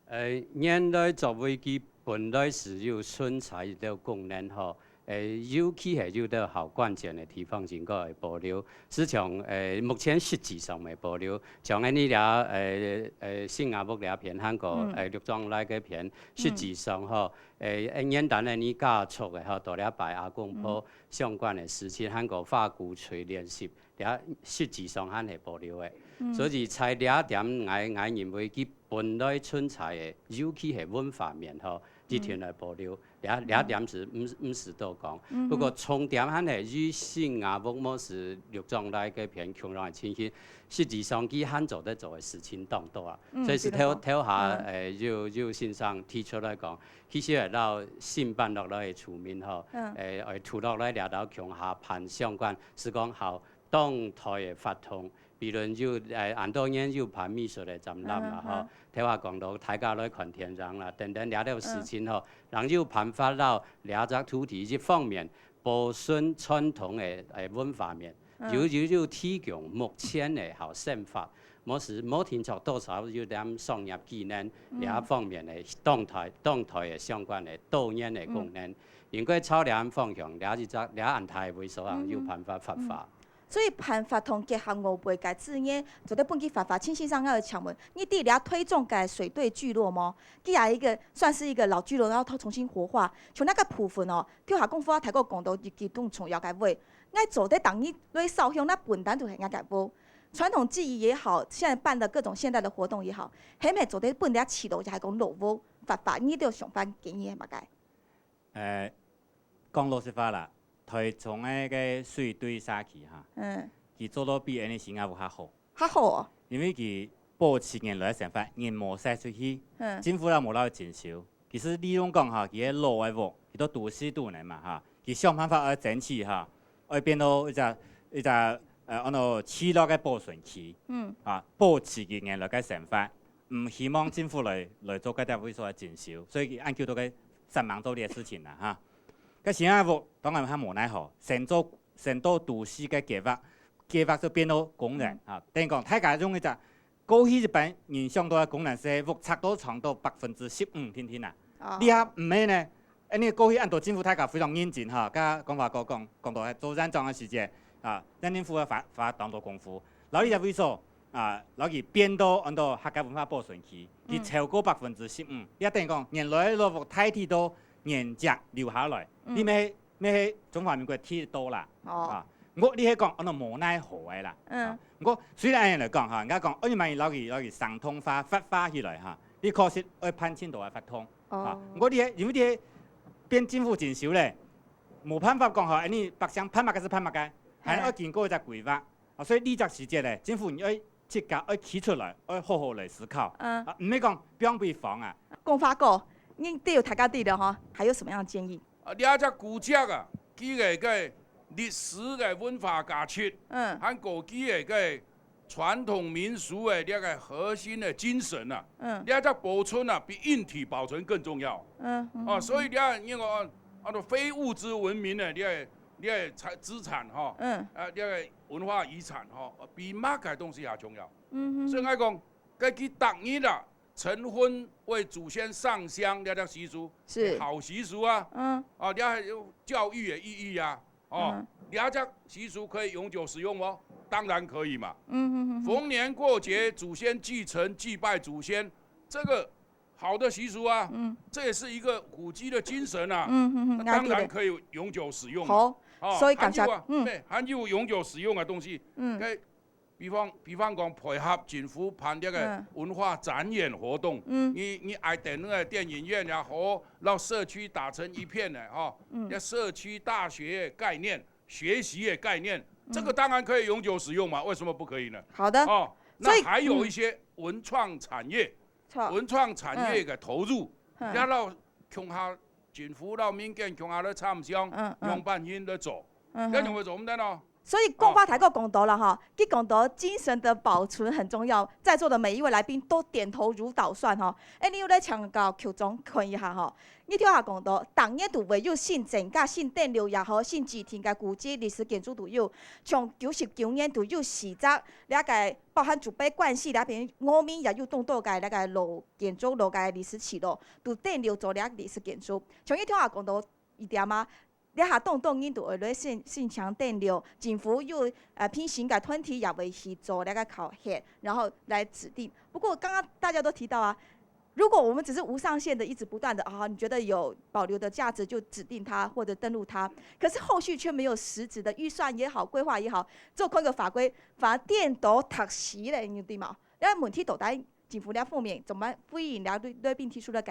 呃，原來作為佢本來係有存在一个功能吼， 呃，尤其係有兜好關鍵个地方應該愛保留。實際上，呃，目前實際上未保留，像恁呢這，呃，呃，新雅屋這片，還過，嗯。呃，六庄內个片，嗯。實際上吼，呃，呃，原旦恁呢家族个吼，到這拜阿公婆嗯。相關个事情，還過花鼓吹練習，這實際上還係保留个。嗯。所以在這點，𠊎，𠊎認為佢本來存在个，尤其係文化面吼，一定來保留。這這點係毋毋使多講。不過重點還係以新雅屋無係綠長來該片共樣个情形，實際上佢還做得做个事情當多啊。所以係頭頭下誒有有先生提出來講，其實會摎新搬落來个住民吼，誒愛住落來這兜共下辦相關，係講好當代个活動。 比論有誒恁多年有辦美術个展覽啦吼，頭下講到大家來看電影啦，等等這兜事情吼，人有辦法摎這隻土地一方面保存傳統个誒文化面，又又又提供目前个好生活，無係無定著多少有點商業機能這方面个當代當代个相關个多元个功能，應該朝這方向這一隻這恁大个位所人有辦法發揮。 所以辦法同結合外背个資源，做得分佢發揮。陳先生，𠊎有請問，你知這推動个水碓聚落無？佢也一個算是一個老聚落，然後佢重新活化。像該個部分哦，頭下功夫啊，大家講到一個當重要个位，𠊎做得等於來燒香，該本來就係𠊎个屋。傳統技藝也好，現在辦的各種現代的活動也好，係毋係做得分這聚落，也係講老屋發揮，你兜想法建議係麼个？ 誒，講老實話啦，台中个該水碓社區哈，佢做到比𠊎俚新雅屋較好，較好哦。因為佢保持原來个生活，人無徙出去，政府也無摎佢徵收。其實理論講哈，佢係老个屋，佢都都市肚呢嘛哈，佢想辦法愛爭取哈，愛變到一隻一隻呃安到聚落个保存區，啊，保持佢原來个生活。 毋希望政府來來做該兜位所个徵收，所以佢恁久都該煞猛做這个事情啦哈。該新雅屋當然較無奈何，先做先到都市个計畫，計畫就變到公園哈。等於講大家用一隻過去一般人想到个公園係屋拆到長到百分之十五定定啊，這下毋係呢，恁呢過去恁多政府大家非常認真哈，頭下講話講講講到做縣長个時節啊，縣政府个花花當多功夫，摎這隻位所 啊，摎佢變到安到客家文化保存區，佢超過百分之十五，也等於講原來个老屋大體都原跡留下來，你乜乜係中華民國第一多啦。啊，毋過你係講安到無奈何个啦。啊，毋過雖然恁樣來講哈，人家講，哎呀，萬一摎佢摎佢生動化、活化起來哈，你確實愛辦盡多个活動。啊，毋過你係因為你係變政府徵收咧，無辦法講哈，哎，你百姓辦麼个係辦麼个，還愛經過一隻規劃。 啊，所以這隻時節咧，政府你愛自家愛企出來，愛好好來思考。啊，毋係講放佢荒啊。講法過，恁樣對大家知了哈，還有什麼樣的建議？啊，這隻古蹟啊，佢个个歷史个文化價值，嗯，還過佢个个傳統民俗个這個核心个精神啊，嗯，這隻保存啊，比硬體保存更重要。嗯，哦，所以這因為安到非物質文明个這个這个財資產哈，嗯，啊，這个 文化遺產吼，比麼个東西也重要。嗯，所以𠊎講，該佢逐日啊，晨昏為祖先上香這隻習俗，是好習俗啊。嗯，啊，這還有教育个意義啊。哦，這隻習俗可以永久使用嗎？當然可以嘛。嗯嗯嗯，逢年過節，祖先祭祀祭拜祖先，這個 好的習俗啊，嗯，這也是一個古蹟的精神啊，嗯嗯嗯，當然可以永久使用。好，所以感謝，嗯，對，還有永久使用的東西，嗯，該比方比方講配合政府辦這個文化展演活動，嗯，你你愛等那個電影院也好，讓社區打成一片的哈，嗯，這社區大學概念、學習的概念，這個當然可以永久使用嘛，為什麼不可以呢？好的，哦，那還有一些文創產業。 文創產業个投入，也摎共下政府摎民間共下來參詳，仰般形來做，該仰會做毋得咯。所以講話大家講到了哈，佢講到精神的保存很重要，在座的每一位來賓都點頭如搗蒜哈。哎，你有來請教局長看一下哈。你頭下講到，逐年都會有新增加新電流也好，新指定个古蹟歷史建築都有，像九十九年都有四隻，這個 包含竹北關西這片，我們也有當多个該個老建築、老个歷史聚落，都登錄做這歷史建築。像你頭下講到一點啊，這下當多人都會來申申請登錄，政府有呃評審个團體也會去做這個考核，然後來指定。不過剛剛大家都提到啊，如果我們只是無上限的一直不斷的啊，你覺得有保留的價值就指定它或者登錄它，可是後續卻沒有實質的預算也好、規劃也好，做空一個法規， 反而顛倒䟘死咧，你知無？該問題到底政府這方面做麼个回應這對對面提出个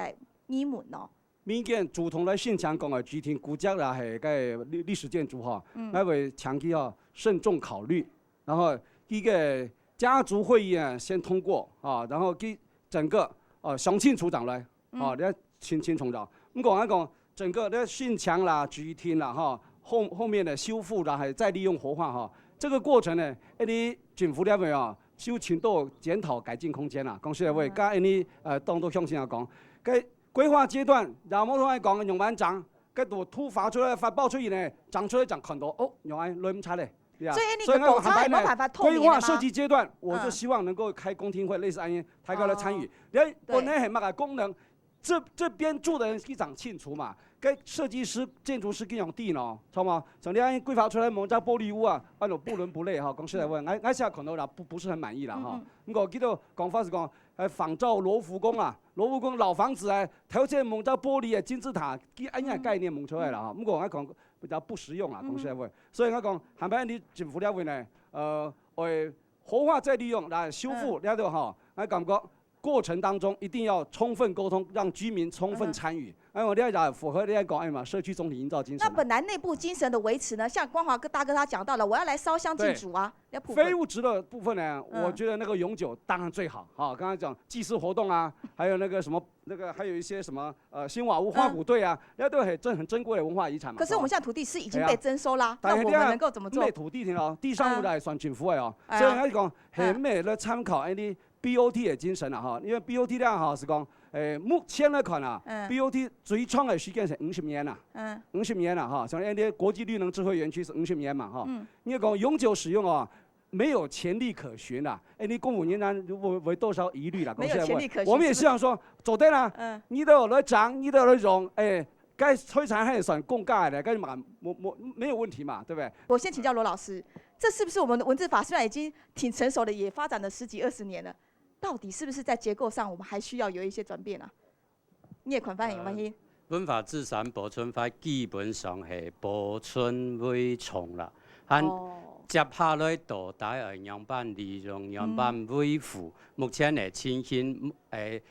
疑問呢？民間主動來申請講个指定古蹟啦，係該歷，歷史建築吼，嗯。𠊎會請佢吼慎重考慮，然後一個家族會議啊先通過啊，然後佢整個呃鄉親處長來，嗯。啊，你要清清楚楚。毋過𠊎講整個个申請啦、指定啦，哈，後，後面的修復啦，還有再利用活化哈，這個過程呢，你政府這邊啊，有盡多檢討改進空間啦。講實在話，嗯。跟你呃當多鄉親啊講，該 規劃階段，然後同佢講仰般整，該圖，圖畫出來、發包出去呢，整出來正看到，哦，原來來毋掣咧，對啊。所以你个所以我坦白呢，工程有沒有辦法透明的嗎？規劃設計階段，我就嗯。希望能夠開公聽會，類似恁樣，大家來參與。哦。你看，對。本來係麼个功能，這，這邊住的人非常清楚嘛，該設計師、建築師跟用地呢，知道嗎？像你按規劃出來，某隻玻璃屋啊，啊，有不倫不類哈，講實在話，嗯。𠊎，𠊎現在看到啦，不，不是很滿意啦哈。嗯，嗯。毋過，佢个講法係講， 還仿照羅浮宮啊，羅浮宮老房子啊，頭前蒙到玻璃个金字塔，佢恁樣个概念蒙出來了哈。嗯。毋過𠊎講比較不實用啊，嗯。講實在話。所以𠊎講，下擺你政府這位呢，呃，會活化再利用來修復，嗯。這个哈，𠊎感覺過程當中一定要充分溝通，讓居民充分參與。嗯。哎，我這也符合你講，哎嘛，社區總體營造精神啊。那本來內部精神的維持呢，像光華哥大哥他講到了，我要來燒香祭祖啊， 要普遍。非物質的部分呢，嗯。我覺得那個永久當然最好，哈，剛才講祭祀活動啊，還有那個什麼，那個還有一些什麼，呃，新瓦屋、嗯。花鼓隊啊，那都很珍，很珍貴的文化遺產嘛，可是我們現在土地是已經被徵收啦，是吧？那我們能夠怎麼做？但係這樣，毋係土地哦，地上物來算政府个哦，嗯。所以來講，嗯。係毋係來參考恁樣 B O T个精神啊，哈，因為B O T這樣哈，係講，誒，目前來看啊，嗯。B O T最長个時間係五十年啊，嗯。五十年啊，哈，像恁樣國際綠能智慧園區係五十年嘛，哈。嗯。你講永久使用啊，沒有潛力可循啊，誒，你公務人員會，會多少疑慮啦，沒有潛力可循，講實在話，我們也希望說，是不是？做得啦，嗯。你都有來漲，你都有來用，誒，該財產還算公家的，該嘛，沒，沒，沒有問題嘛，對不對？我先請教羅老師，這是不是我們的文字法雖然已經挺成熟的，也發展了十幾二十年了， 到底是不是在結構上我們還需要有一些轉變啊？你个看法有無？呃，文化資產保存法基本上係保存為重啦，還哦。接下來到底愛仰般利用、仰般維護，嗯。目前个情形，誒，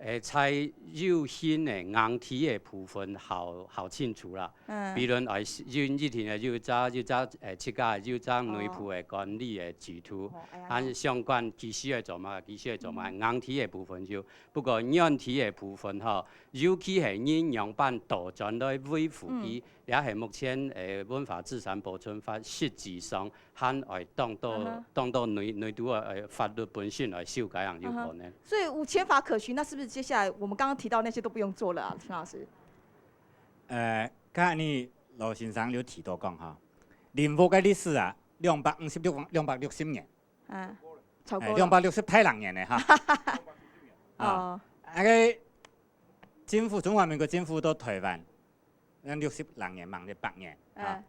誒，在有形个硬體个部分較，較清楚啦。 嗯。比論愛有一定个有隻，有隻，誒，自家有隻內部个管理个制度，哦，哎呀。還相關技術个做嘛，技術个做嘛，嗯。硬體个部分有。不過軟體个部分吼，尤其係人仰般倒轉來維護佢，嗯。也係目前，誒，文化資產保存法實際上還愛當多，嗯哼。當多內，內部个，誒，法律本身來修改，還有可能。嗯哼。所以有前法可循，那是不是接下來我們剛剛提到那些都不用做了啊，陳老師？ 呃，剛才你羅先生有提到講吼，林屋个歷史啊，兩百五十六、兩百六十年，嗯，超過了。誒，兩百六十大零年个哈。啊，哦。該个政府，中華民國政府到臺灣，有六十零年，吂一百年啊。嗯。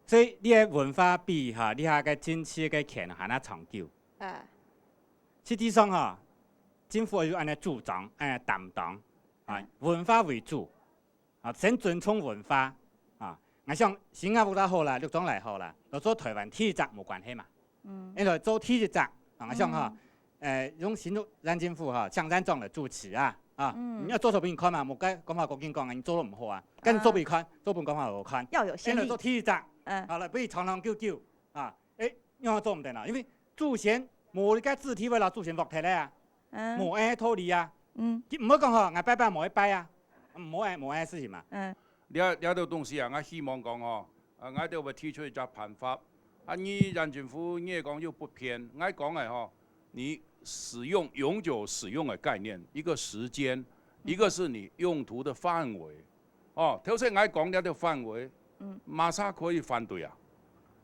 所以你个文化比哈，你下个政治个權還較長久。嗯。實際上哈，政府有恁樣主張，恁樣擔當，啊，嗯。文化為主， 啊，先尊重文化，啊，𠊎想新加坡也好啦，綠島也好啦，來做臺灣第一隻無關係嘛。嗯。因為做第一隻，啊，𠊎想吼，嗯。誒，用新竹縣政府吼，鄉鎮長來主持啊，啊，嗯。你愛做出分人看嘛，莫該講話講緊講啊，你做到毋好啊，該你做分人看，啊。做分人講話好看。要有先例。因為做第一隻，嗯。好了，不如長長久久，啊， 誒，仰做毋得啊？因為祖先無一個子弟會摎祖先㧒忒咧啊，嗯。無恁个道理啊。嗯。佢毋會講吼，𠊎拜拜無愛拜啊，無恁，無恁个事情嘛。嗯。這，這兜東西啊，𠊎希望講吼，啊，𠊎兜會提出一隻辦法。啊，你縣政府你也講又不偏，𠊎講个吼，你使用永久使用的概念，一個時間，一個是你用途的範圍。 哦，頭先𠊎講這兜範圍，嗯。麼儕可以反對啊？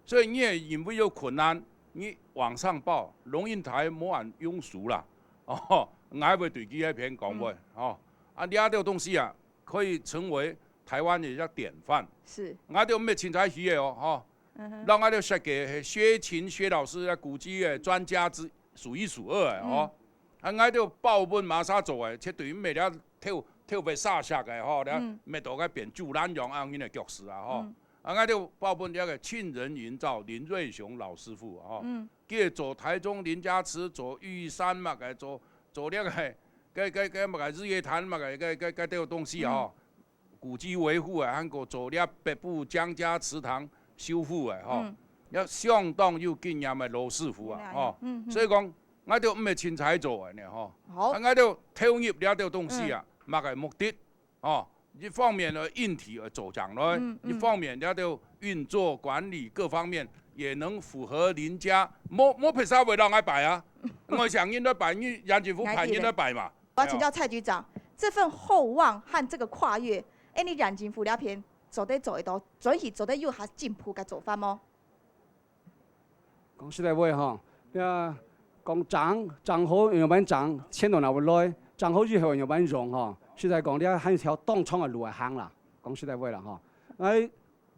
所以你也因為有困難，你往上報，龍應台無恁庸俗啦。哦，𠊎會對佢該片講話，嗯。哦。啊，這兜東西啊，可以成為臺灣的一個典範。是。𠊎兜毋係凊彩起个哦，吼。嗯哼。讓𠊎兜設計个薛勤薛老師，國際个專家之，數一數二个，吼。嗯。 啊，𠊎兜包文麼儕做个，絕對毋係這偷，偷別沙石个吼，這嗯。搣到該變豬欄樣恁樣个腳勢啊吼。嗯。啊，𠊎兜包文這個慶仁營造林瑞雄老師傅啊吼，嗯。佢做臺中林家祠，做玉山麼个，做，做這個，个个个么个日月潭么个个个个兜东西吼，古蹟維護啊，還過做這北部江家祠堂修復啊，吼，嗯。也相當有經驗个老師傅啊，有經驗，吼。嗯，嗯。所以講，𠊎兜毋係凊彩做个呢，吼。好。啊，𠊎兜投入這兜東西啊，嗯。麼个目的，吼，一方面呢，硬體愛做上來，嗯，嗯。一方面這兜運作管理各方面也能符合人家，無，無別儕會讓𠊎拜啊。𠊎想應該拜，你楊金福派應該拜嘛。 我要請教蔡局長，這份厚望和這個跨越，恁樣你眼睛福這片做得做得到，轉去做得有較進步个做法無？講實在話吼，這講正，正好樣般正，錢都拿會來，正好以後樣般用吼。實在講，這還係條當長个路來行啦。講實在話啦吼，哎，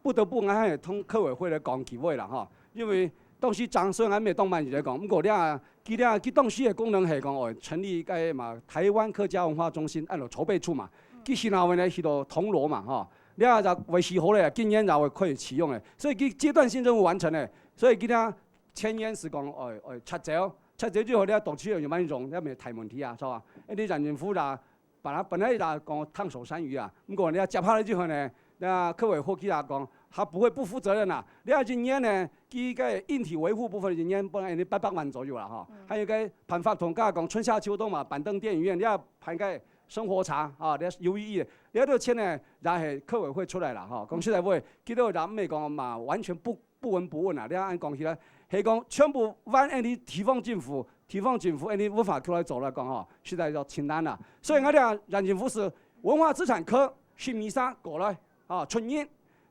不得不，𠊎還係同客委會來講幾位啦吼，因為當時正雖然𠊎毋係當滿意來講，毋過這，佢這，佢當時个功能係講，哦，成立一個嘛，台灣客家文化中心，安到籌備處嘛，佢現在呢，去到銅鑼嘛吼，這就維繫好了，今年就會可以啟用了，所以佢階段性任務完成了，所以佢這前年係講，哦，哦，拆走，拆走之後呢，到時有麼用，這毋係大問題啊，係吧？哎，你眼睛福啦， 本來，本來啦講燙手山芋啊，毋過呢，接下來之後呢，這客委會佢也講，佢毋會不負責任啦。這一年呢，佢个硬體維護部分一年本來有八百萬左右啦吼，嗯。還有个辦法同大家講，春夏秋冬嘛，板凳電影院，這辦个生活茶啊，這U E E，這兜錢呢，也係客委會出來啦吼。講實在話，佢兜也毋係講嘛，完全不 不聞不問啊。你恁講起來，係講全部換恁樣地方政府，地方政府恁樣文化局來做來講吼，實在要盡難啦。所以𠊎兜眼睛福係文化資產科，係麼儕過來啊，出人，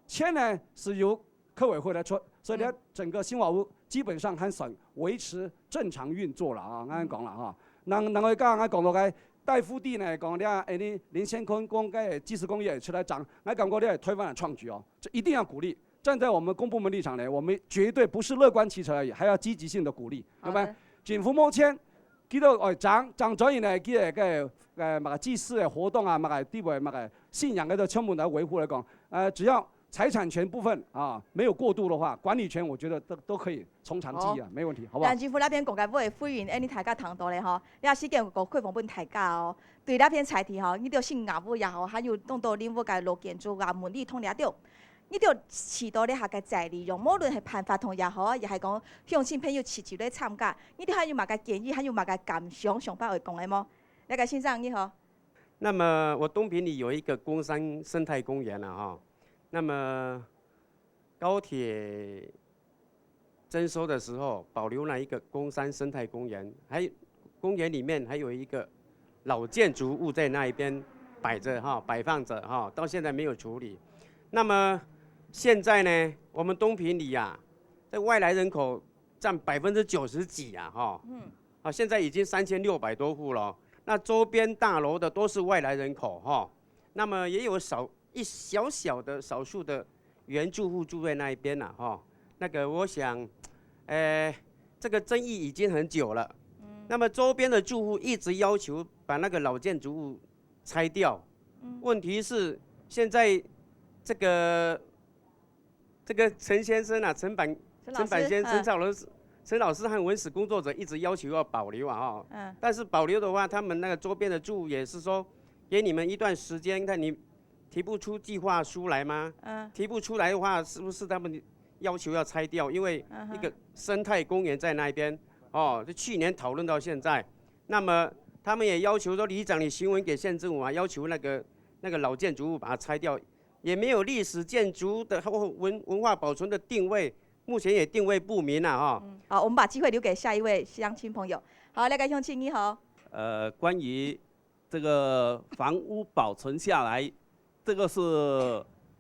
錢呢係由客委會來出，所以呢，嗯。整個新華屋基本上還算維持正常運作了啊，恁樣講了哈。然，然後剛剛講到个大腹地呢，講了恁樣林乾坤講个祭祀工業出來講，𠊎感覺這係台灣个創舉哦，這一定要鼓勵。 站在我們公部門立場呢，我們絕對不是樂觀其成而已，還要積極性的鼓勵，好的。對吧？政府目前，佢兜，哎，正，正轉去呢，佢个，个，呃，麼个祭祀个活動啊，麼个地位，麼个信仰个，全部來維護來講，呃，只要財產權部分啊，沒有過度的話，管理權我覺得都，都可以從長計議啊，好。沒問題，好不好？但政府那邊講个話，歡迎恁樣大家聽到咧吼，這時間過開放分大家哦。對那片在地吼，你兜新華屋也好，還有當多另外个老建築啊，問題通了了。 你兜試著這下个在利用，無論係辦法同也好，也係講鄉親朋友直接來參加，你兜還有麼个建議，還有麼个感想，想法會講个無？那個先生你好。那麼我東平里有一個工商生態公園了哈，那麼高鐵徵收的時候保留那一個工商生態公園，還，公園裡面還有一個老建築物在那一邊擺著哈，擺放著哈，到現在沒有處理。那麼現在呢，我們東平里啊，這外來人口佔百分之九十幾啊哈，嗯。啊，現在已經三千六百多戶了。那周邊大樓的都是外來人口哈，那麼也有少，一小小的少數的原住戶住在那一邊了哈。那個我想，呃，這個爭議已經很久了。嗯。那麼周邊的住戶一直要求把那個老建築物拆掉。嗯。問題是現在這個，這個陳先生啊，陳板，陳老師，陳板先生，嗯。陳老師，陳老師和文史工作者一直要求要保留啊哈。嗯。但是保留的話，他們那個周邊的住戶也是說，給你們一段時間，看你 提不出計劃書來嗎？嗯。提不出來的話，是不是他們要求要拆掉？因為，嗯哼。一個生態公園在那邊，哦，就去年討論到現在。那麼他們也要求說，里長，你行文給縣政府啊，要求那個，那個老建築物把它拆掉，也沒有歷史建築的或文，文化保存的定位，目前也定位不明啊哈。嗯，好，我們把機會留給下一位鄉親朋友。好，來，該鄉親你好。呃，關於 這個房屋保存下來，這個是，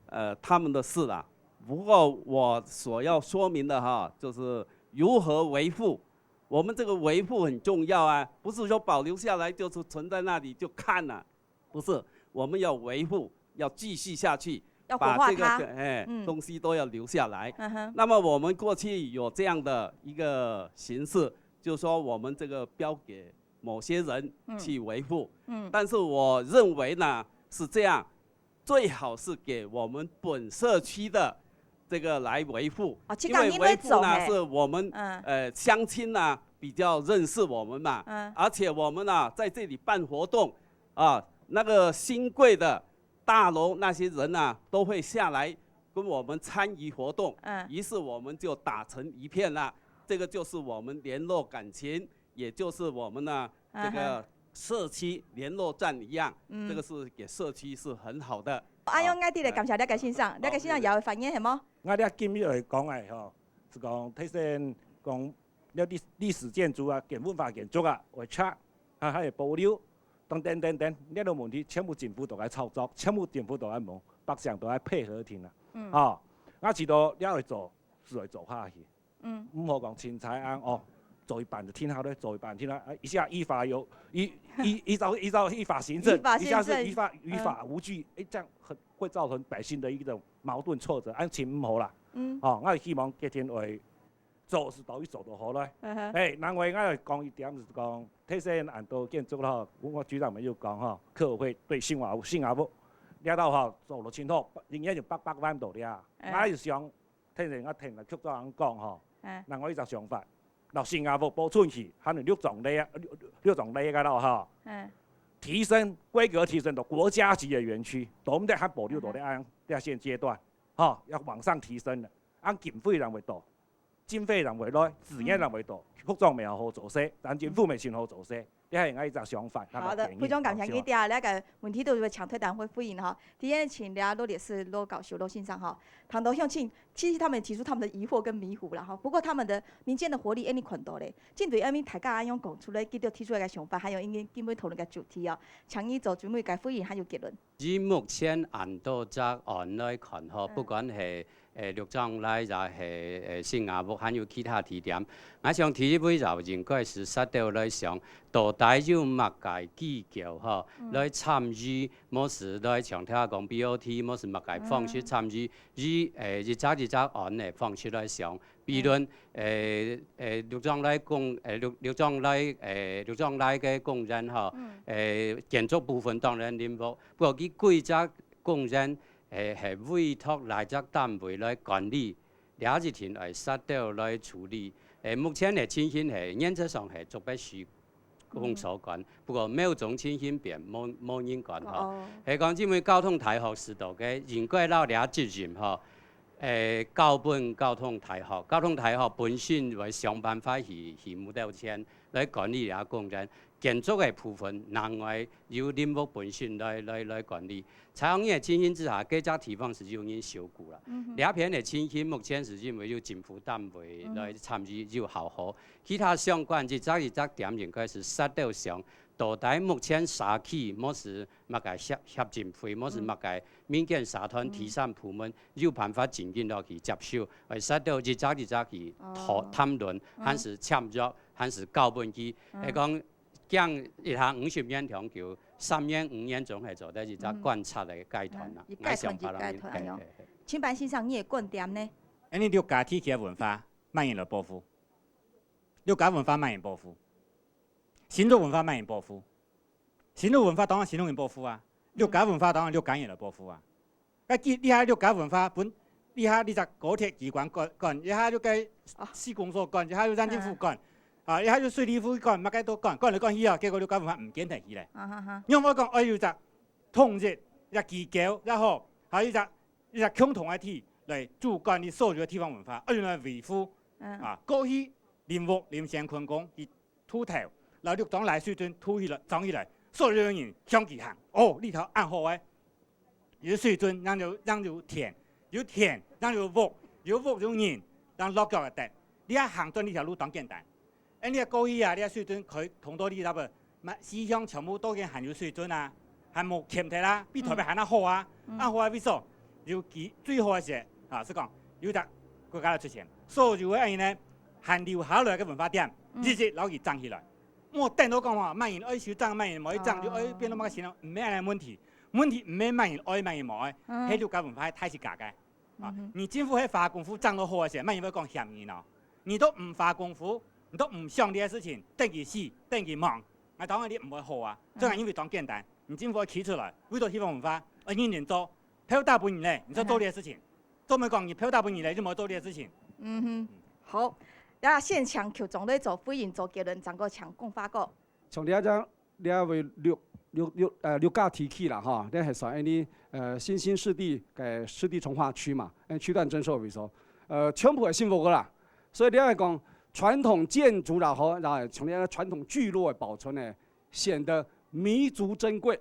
呃，他們的事啦。不過我所要說明的哈，就是如何維護。我們這個維護很重要啊，不是說保留下來就是存在那裡就看了，不是，我們要維護，要繼續下去，要活化它。把這個，哎，嗯。東西都要留下來。嗯哼。那麼我們過去有這樣的一個形式，就是說我們這個標給 某些人去維護。嗯。嗯。但是我認為呢，是這樣，最好是給我們本社區的這個來維護，哦，去跟人家走，因為維護呢，嘿。是我們，嗯。呃，鄉親呢，比较认识我们嘛，嗯。而且我们啊，在这里办活动啊，那个新贵的大楼那些人啊，都会下来跟我们参与活动，嗯。于是我们就打成一片了。这个就是我们联络感情，也就是我们呢，嗯哼。这个社区联络站一样，嗯。这个是给社区是很好的。啊，用𠊎哋来感谢廖个先生，廖个先生也有发言，系无？我今日来讲个吼，是讲，提醒讲， 了历-历史建筑啊，建文化建筑啊，會拆，啊，還會保留，等等等等，這兜問題全部政府都愛操作，全部政府都愛忙，百姓都愛配合定啊。嗯。吼，𠊎知道這愛做，係愛做下去。嗯。毋好講凊彩恁哦，做一半就停下來，做一半停下來，啊，一下依法有，依，依，依照，依照依法行政，依法行政。一下是依法，依法無據，嗯。誒，這樣很，會造成百姓的一種矛盾挫折，恁樣毋好啦。嗯。哦，𠊎希望決定會 做係到底做到好咧。嗯哼。誒，另外𠊎來講一點，就係講，提醒恁多建築吼，文化局長們有講吼，客委會對新華屋，新華屋，這兜吼做到盡好，應該有八百萬到了。嗯。𠊎就想，聽人家聽了局長講吼，嗯。另外一隻想法，到新華屋保存起，還有六張犁啊，六，六張犁个咯吼，嗯。提升，規格提升到國家級的園區，都毋得還保留到這樣，嗯哼。這現階段，吼，要往上提升了，恁經費人會多。 經費人會來，資源人會多，嗯。局長乜好做事，咱政府乜盡好做事，這係𠊎一隻想法，好的，同埋建議。非常感謝你。好，這個問題都會請退黨會回應哈。第一，請這羅律師、羅教授、羅先生哈，談到鄉親，其實他們提出他們的疑惑跟迷糊了哈。不過他們的民間的活力，恁樣看到咧，針對恁樣大家恁樣講出來，佢兜提出來个想法，還有恁樣今晡日討論个主題哦，請你做最尾个回應還有結論。 以目前恁多隻案來看吼，嗯。不管係，誒，六張犁也係，誒，新華屋，還有其他地點，𠊎想第一位就應該係煞兜來想，到底有麼个機構吼，嗯。來參與，無係來像頭下講B O T，無係麼个方式參與，嗯。以，誒，一隻一隻案个方式來想， 比論，嗯。誒，誒，六張犁工，誒，六，六張犁，誒，六張犁个工人吼，嗯。誒，建築部分當然任務，不過佢幾隻工人，誒，係委託哪隻單位來管理，這一定愛煞兜來處理。誒，目前个情形係原則上係竹北市 公所管，嗯。不過某種情形變無，無人管吼。哦。係講因為交通大學係到个，應該摎這責任吼，誒，交分交通大學。交通大學本身會想辦法去，去募到錢來管理這工人。建築个部分，另外由林屋本身來，來，來管理。在恁樣个情形之下，該隻地方係有人受僱啦。嗯哼。這片个情形，目前係因為有政府單位來參與，嗯哼。有效果。 其他相關一隻一隻點應該係煞兜想，到底目前社區，無係麼个協，協進會，無係麼个民間社團、嗯。第三部門，有辦法進行落去接收，會煞兜一隻一隻去討，哦。談論，嗯。還係簽約，還係交分佢，嗯。係講，驚一下五十年長久，三年、五年總係做得一隻觀察个階段啦。嗯。一階段一階段，哎喲。嘿，嘿，嘿。清白先生，你个觀點呢？恁樣六家地區个文化，麼人來保護？ 六家文化麼人保護？新竹文化麼人保護？新竹文化當然新竹人保護啊，六家文化當然六家人來保護啊。該既，這下六家文化分，這下這隻高鐵機關管，管，這下又該市公所管，這下又縣政府管，啊，這下又水利會管，麼个都管，管來管去啊，結果六家文化毋見忒去咧。啊哈哈。你有無講，哎，有隻統一，一隻機構也好，還有一隻，一隻共同个體來主管你所有个地方文化，愛用來維護。嗯。啊，過去林屋、林先崑公，佢 渡頭，摎六張犁水圳渡起來，裝起來，所有人向佢行。哦，這頭恁好欸，有水圳，正有，正有田，有田，正有屋，有屋有人，正落腳會得。你愛行轉這條路當簡單。恁你過去啊，你水圳開通到這搭位，嘛，四向全部都已經還有水圳啊。 還無欠忒啦，比台北還較好啊。嗯。啊，好啊，為所，尤其最好个係，啊，係講，有隻國家來出錢，所有个恁呢，還留下來个文化點，嗯。直接摎佢整起來。莫等到講吼，麼人愛修整，麼人無愛整，哦。就愛變到麼个形狀，毋係恁呢問題。問題毋係麼人愛，麼人無愛，嗯。係六家文化大自家个。 啊，嗯哼。你政府係花功夫整到好个時，麼人會講嫌你喏？你都毋花功夫，你都毋想這个事情，等佢死，等佢亡，𠊎當然你毋會好啊。嗯。這樣因為當簡單，你政府愛企出來，為著地方文化，愛認真做，票打分你咧，你就做這个事情。嗯哼。做毋係講你票打分你咧，就無做這个事情。嗯哼，嗯。好。啊，先請局長來做回應、做結論，正過請講法个。從這張，這位六，六，六，呃，六甲地區啦，吼，這係算恁呢，呃，新興勢力个勢力重劃區嘛，恁區段徵收為所，呃，全部係新屋个啦。所以這來講，傳統建築啦，吼，然後從這傳統聚落个保存呢，顯得彌足珍貴。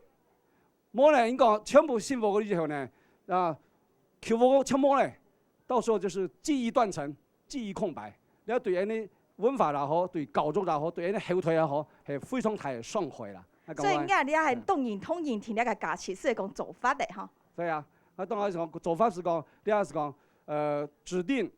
無呢，你講全部新屋个以後呢，啊，舊屋全無呢，到時候就是記憶斷層，記憶空白。你要對恁呢文化也好，對教育也好，對恁呢後代也好，係非常大个傷害啦。啊，所以你看，你還當然同意這个價值，係講做法个吼。對啊，啊，當然係講做法係講，你還係講，呃，指定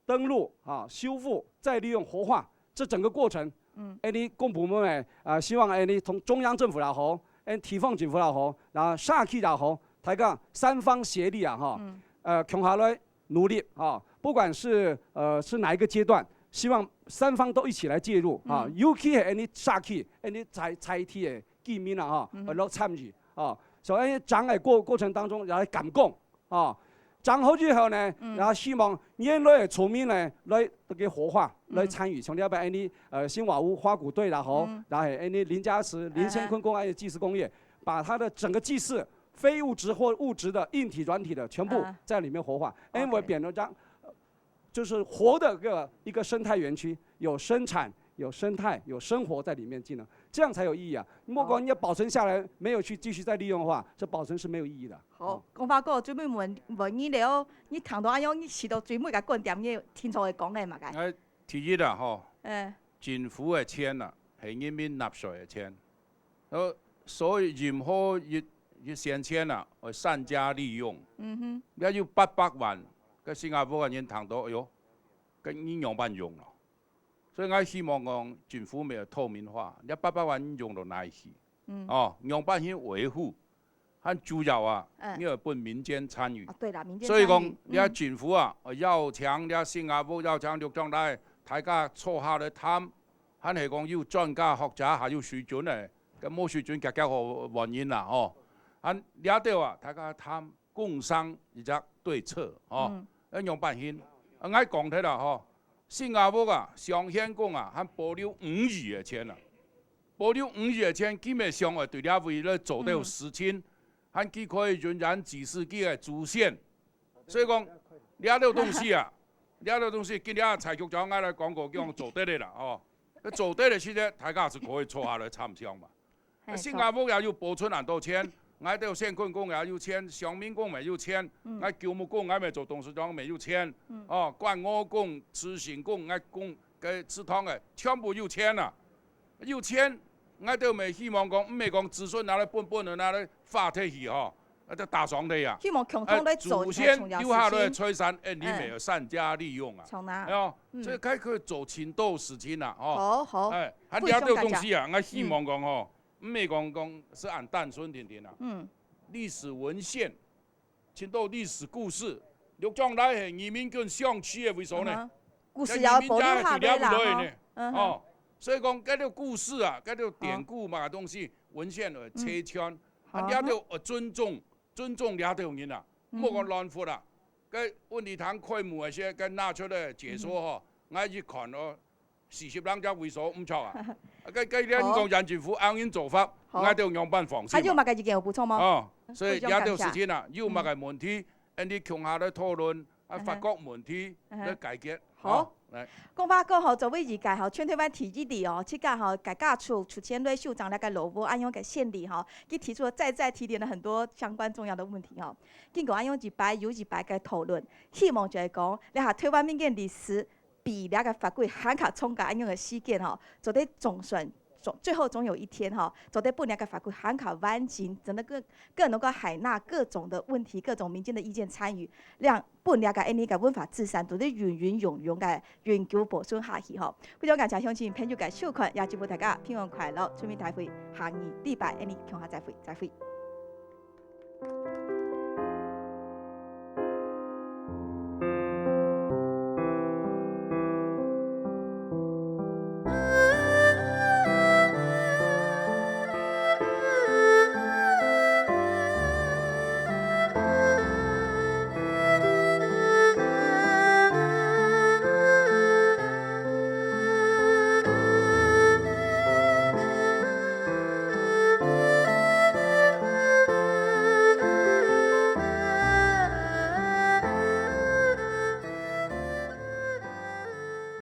登錄、啊，修復、再利用、活化，這整個過程，嗯。恁呢公部門呢，啊，希望恁呢同中央政府也好，恁地方政府也好，然後社區也好，大家三方協力啊，吼，嗯。呃，共下來努力啊，不管是，呃，是哪一個階段，希望三方都一起來介入啊，嗯。尤其係恁呢社區，恁呢在，在地个居民啊，吼，嗯。愛落參與啊，所以恁呢整個過，過程當中，也來感動 哦，整好之後呢，嗯。也希望原來个村民呢，來這个活化，嗯。來參與，像這擺恁呢，呃，新華屋花鼓隊也好，嗯。也係恁呢林家慈、林先坤公恁呢祭祀工業，把它的整個祭祀非物質或物質的硬體、軟體的全部啊。在裡面活化，OK。因為變成這樣，就是活的一個，一個生態園區，有生產、有生態、有生活在裡面進來，這樣才有意義啊。如果你要保存下來，沒有去繼續再利用的話，這保存是沒有意義的。 好，哦。講法過，最尾問，問你了，你聽到恁樣，你試到最尾个觀點，你聽眾會講个麼个？哎，第一啊，吼，嗯。政府个錢啊，係人民納稅个錢。呃，所以任何一，一仙錢啊，愛善加利用。嗯哼。也有八百萬，个新加坡个人聽到，哎喲，該你仰般用咯？ 所以𠊎希望講政府愛透明化，這八百萬用到哪去？嗯。哦，仰般去維護？還主要啊，嗯。你愛分民間參與。啊，對啦，民間參與。所以講，嗯。這政府啊，邀請這新加坡，邀請六張來，大家坐下來談，還係講有專家學者，還有水準个，跟無水準，遽遽好換人啦，吼。還這兜啊，大家談 共商一隻對策，吼。嗯。愛仰般去？啊，𠊎講忒啦，吼，新加坡啊，上限講啊，還保留五億个錢啊。保留五億个錢，基本上啊，對這位來做到事情，嗯。還佢可以仍然支持佢个祖先。所以講，這兜東西啊，這兜東西，今日蔡局長𠊎來講過，講做得个啦，吼。做得个，其實大家係可以坐下來參詳嘛。 嘿，新加坡也有保存恁多錢，𠊎兜先坤公也有錢，祥明公也有錢，嗯。𠊎九牧公，𠊎乜做董事長乜有錢，嗯。哦，關鵝公、慈心公，𠊎公个祠堂个，全部有錢啊。有錢，𠊎兜乜希望講，毋係講子孫拿來分分，拿來花忒去吼，啊，就打爽忒啊。希望共同來做，哎，祖先留下來个財產，哎，你乜愛善加利用啊。像哪？哎喲，嗯。這个可以做盡多事情啊，吼。好，好。哎，還有這兜東西啊，非常感謝。𠊎希望講吼， 毋係講，講係恁單純定定啊。嗯。歷史文獻，盡多歷史故事，六張犁係移民跟上去个位所呢。嗯哼。故事也要保留下來啦，這移民家係對了不對呢？吼。嗯哼。哦，所以講，該兜故事啊，該兜典故嘛，東西，文獻愛齊全，好。啊，這兜愛尊重，尊重這兜人啊，嗯。莫講亂發啊。該問題堂開幕个時，該拿出來解說吼，嗯。𠊎一看哦， 四十零隻位所，毋著啊。啊，該，該，你講縣政府恁樣做法，好。𠊎兜仰般放心啊？還有麼个意見有補充嗎？哦，所以這兜事情啊，非常感謝。有麼个問題，嗯。恁樣共下來討論，啊，嗯哼。發覺問題，嗯哼。來解決。好。好，來。講法過吼，作為一個吼，全台灣第一例哦，自家吼，自家出，出錢來修整這個老屋，恁樣个先例吼，佢提出了再再提點了很多相關重要的問題吼。經過恁樣一擺又一擺个討論，希望就係講，這下台灣民間歷史 比這個法規還較長个恁樣个時間吼，做得總算，總，最後總有一天吼，做得分這個法規還較完整，真的更，更能夠海納各種的問題、各種民間的意見參與，讓分這個恁樣个文化資產做得源源湧湧个永久保存下去吼。非常感謝鄉親朋友个收看，也祝福大家平安快樂，春節大會，下個禮拜恁樣共下再會，再會。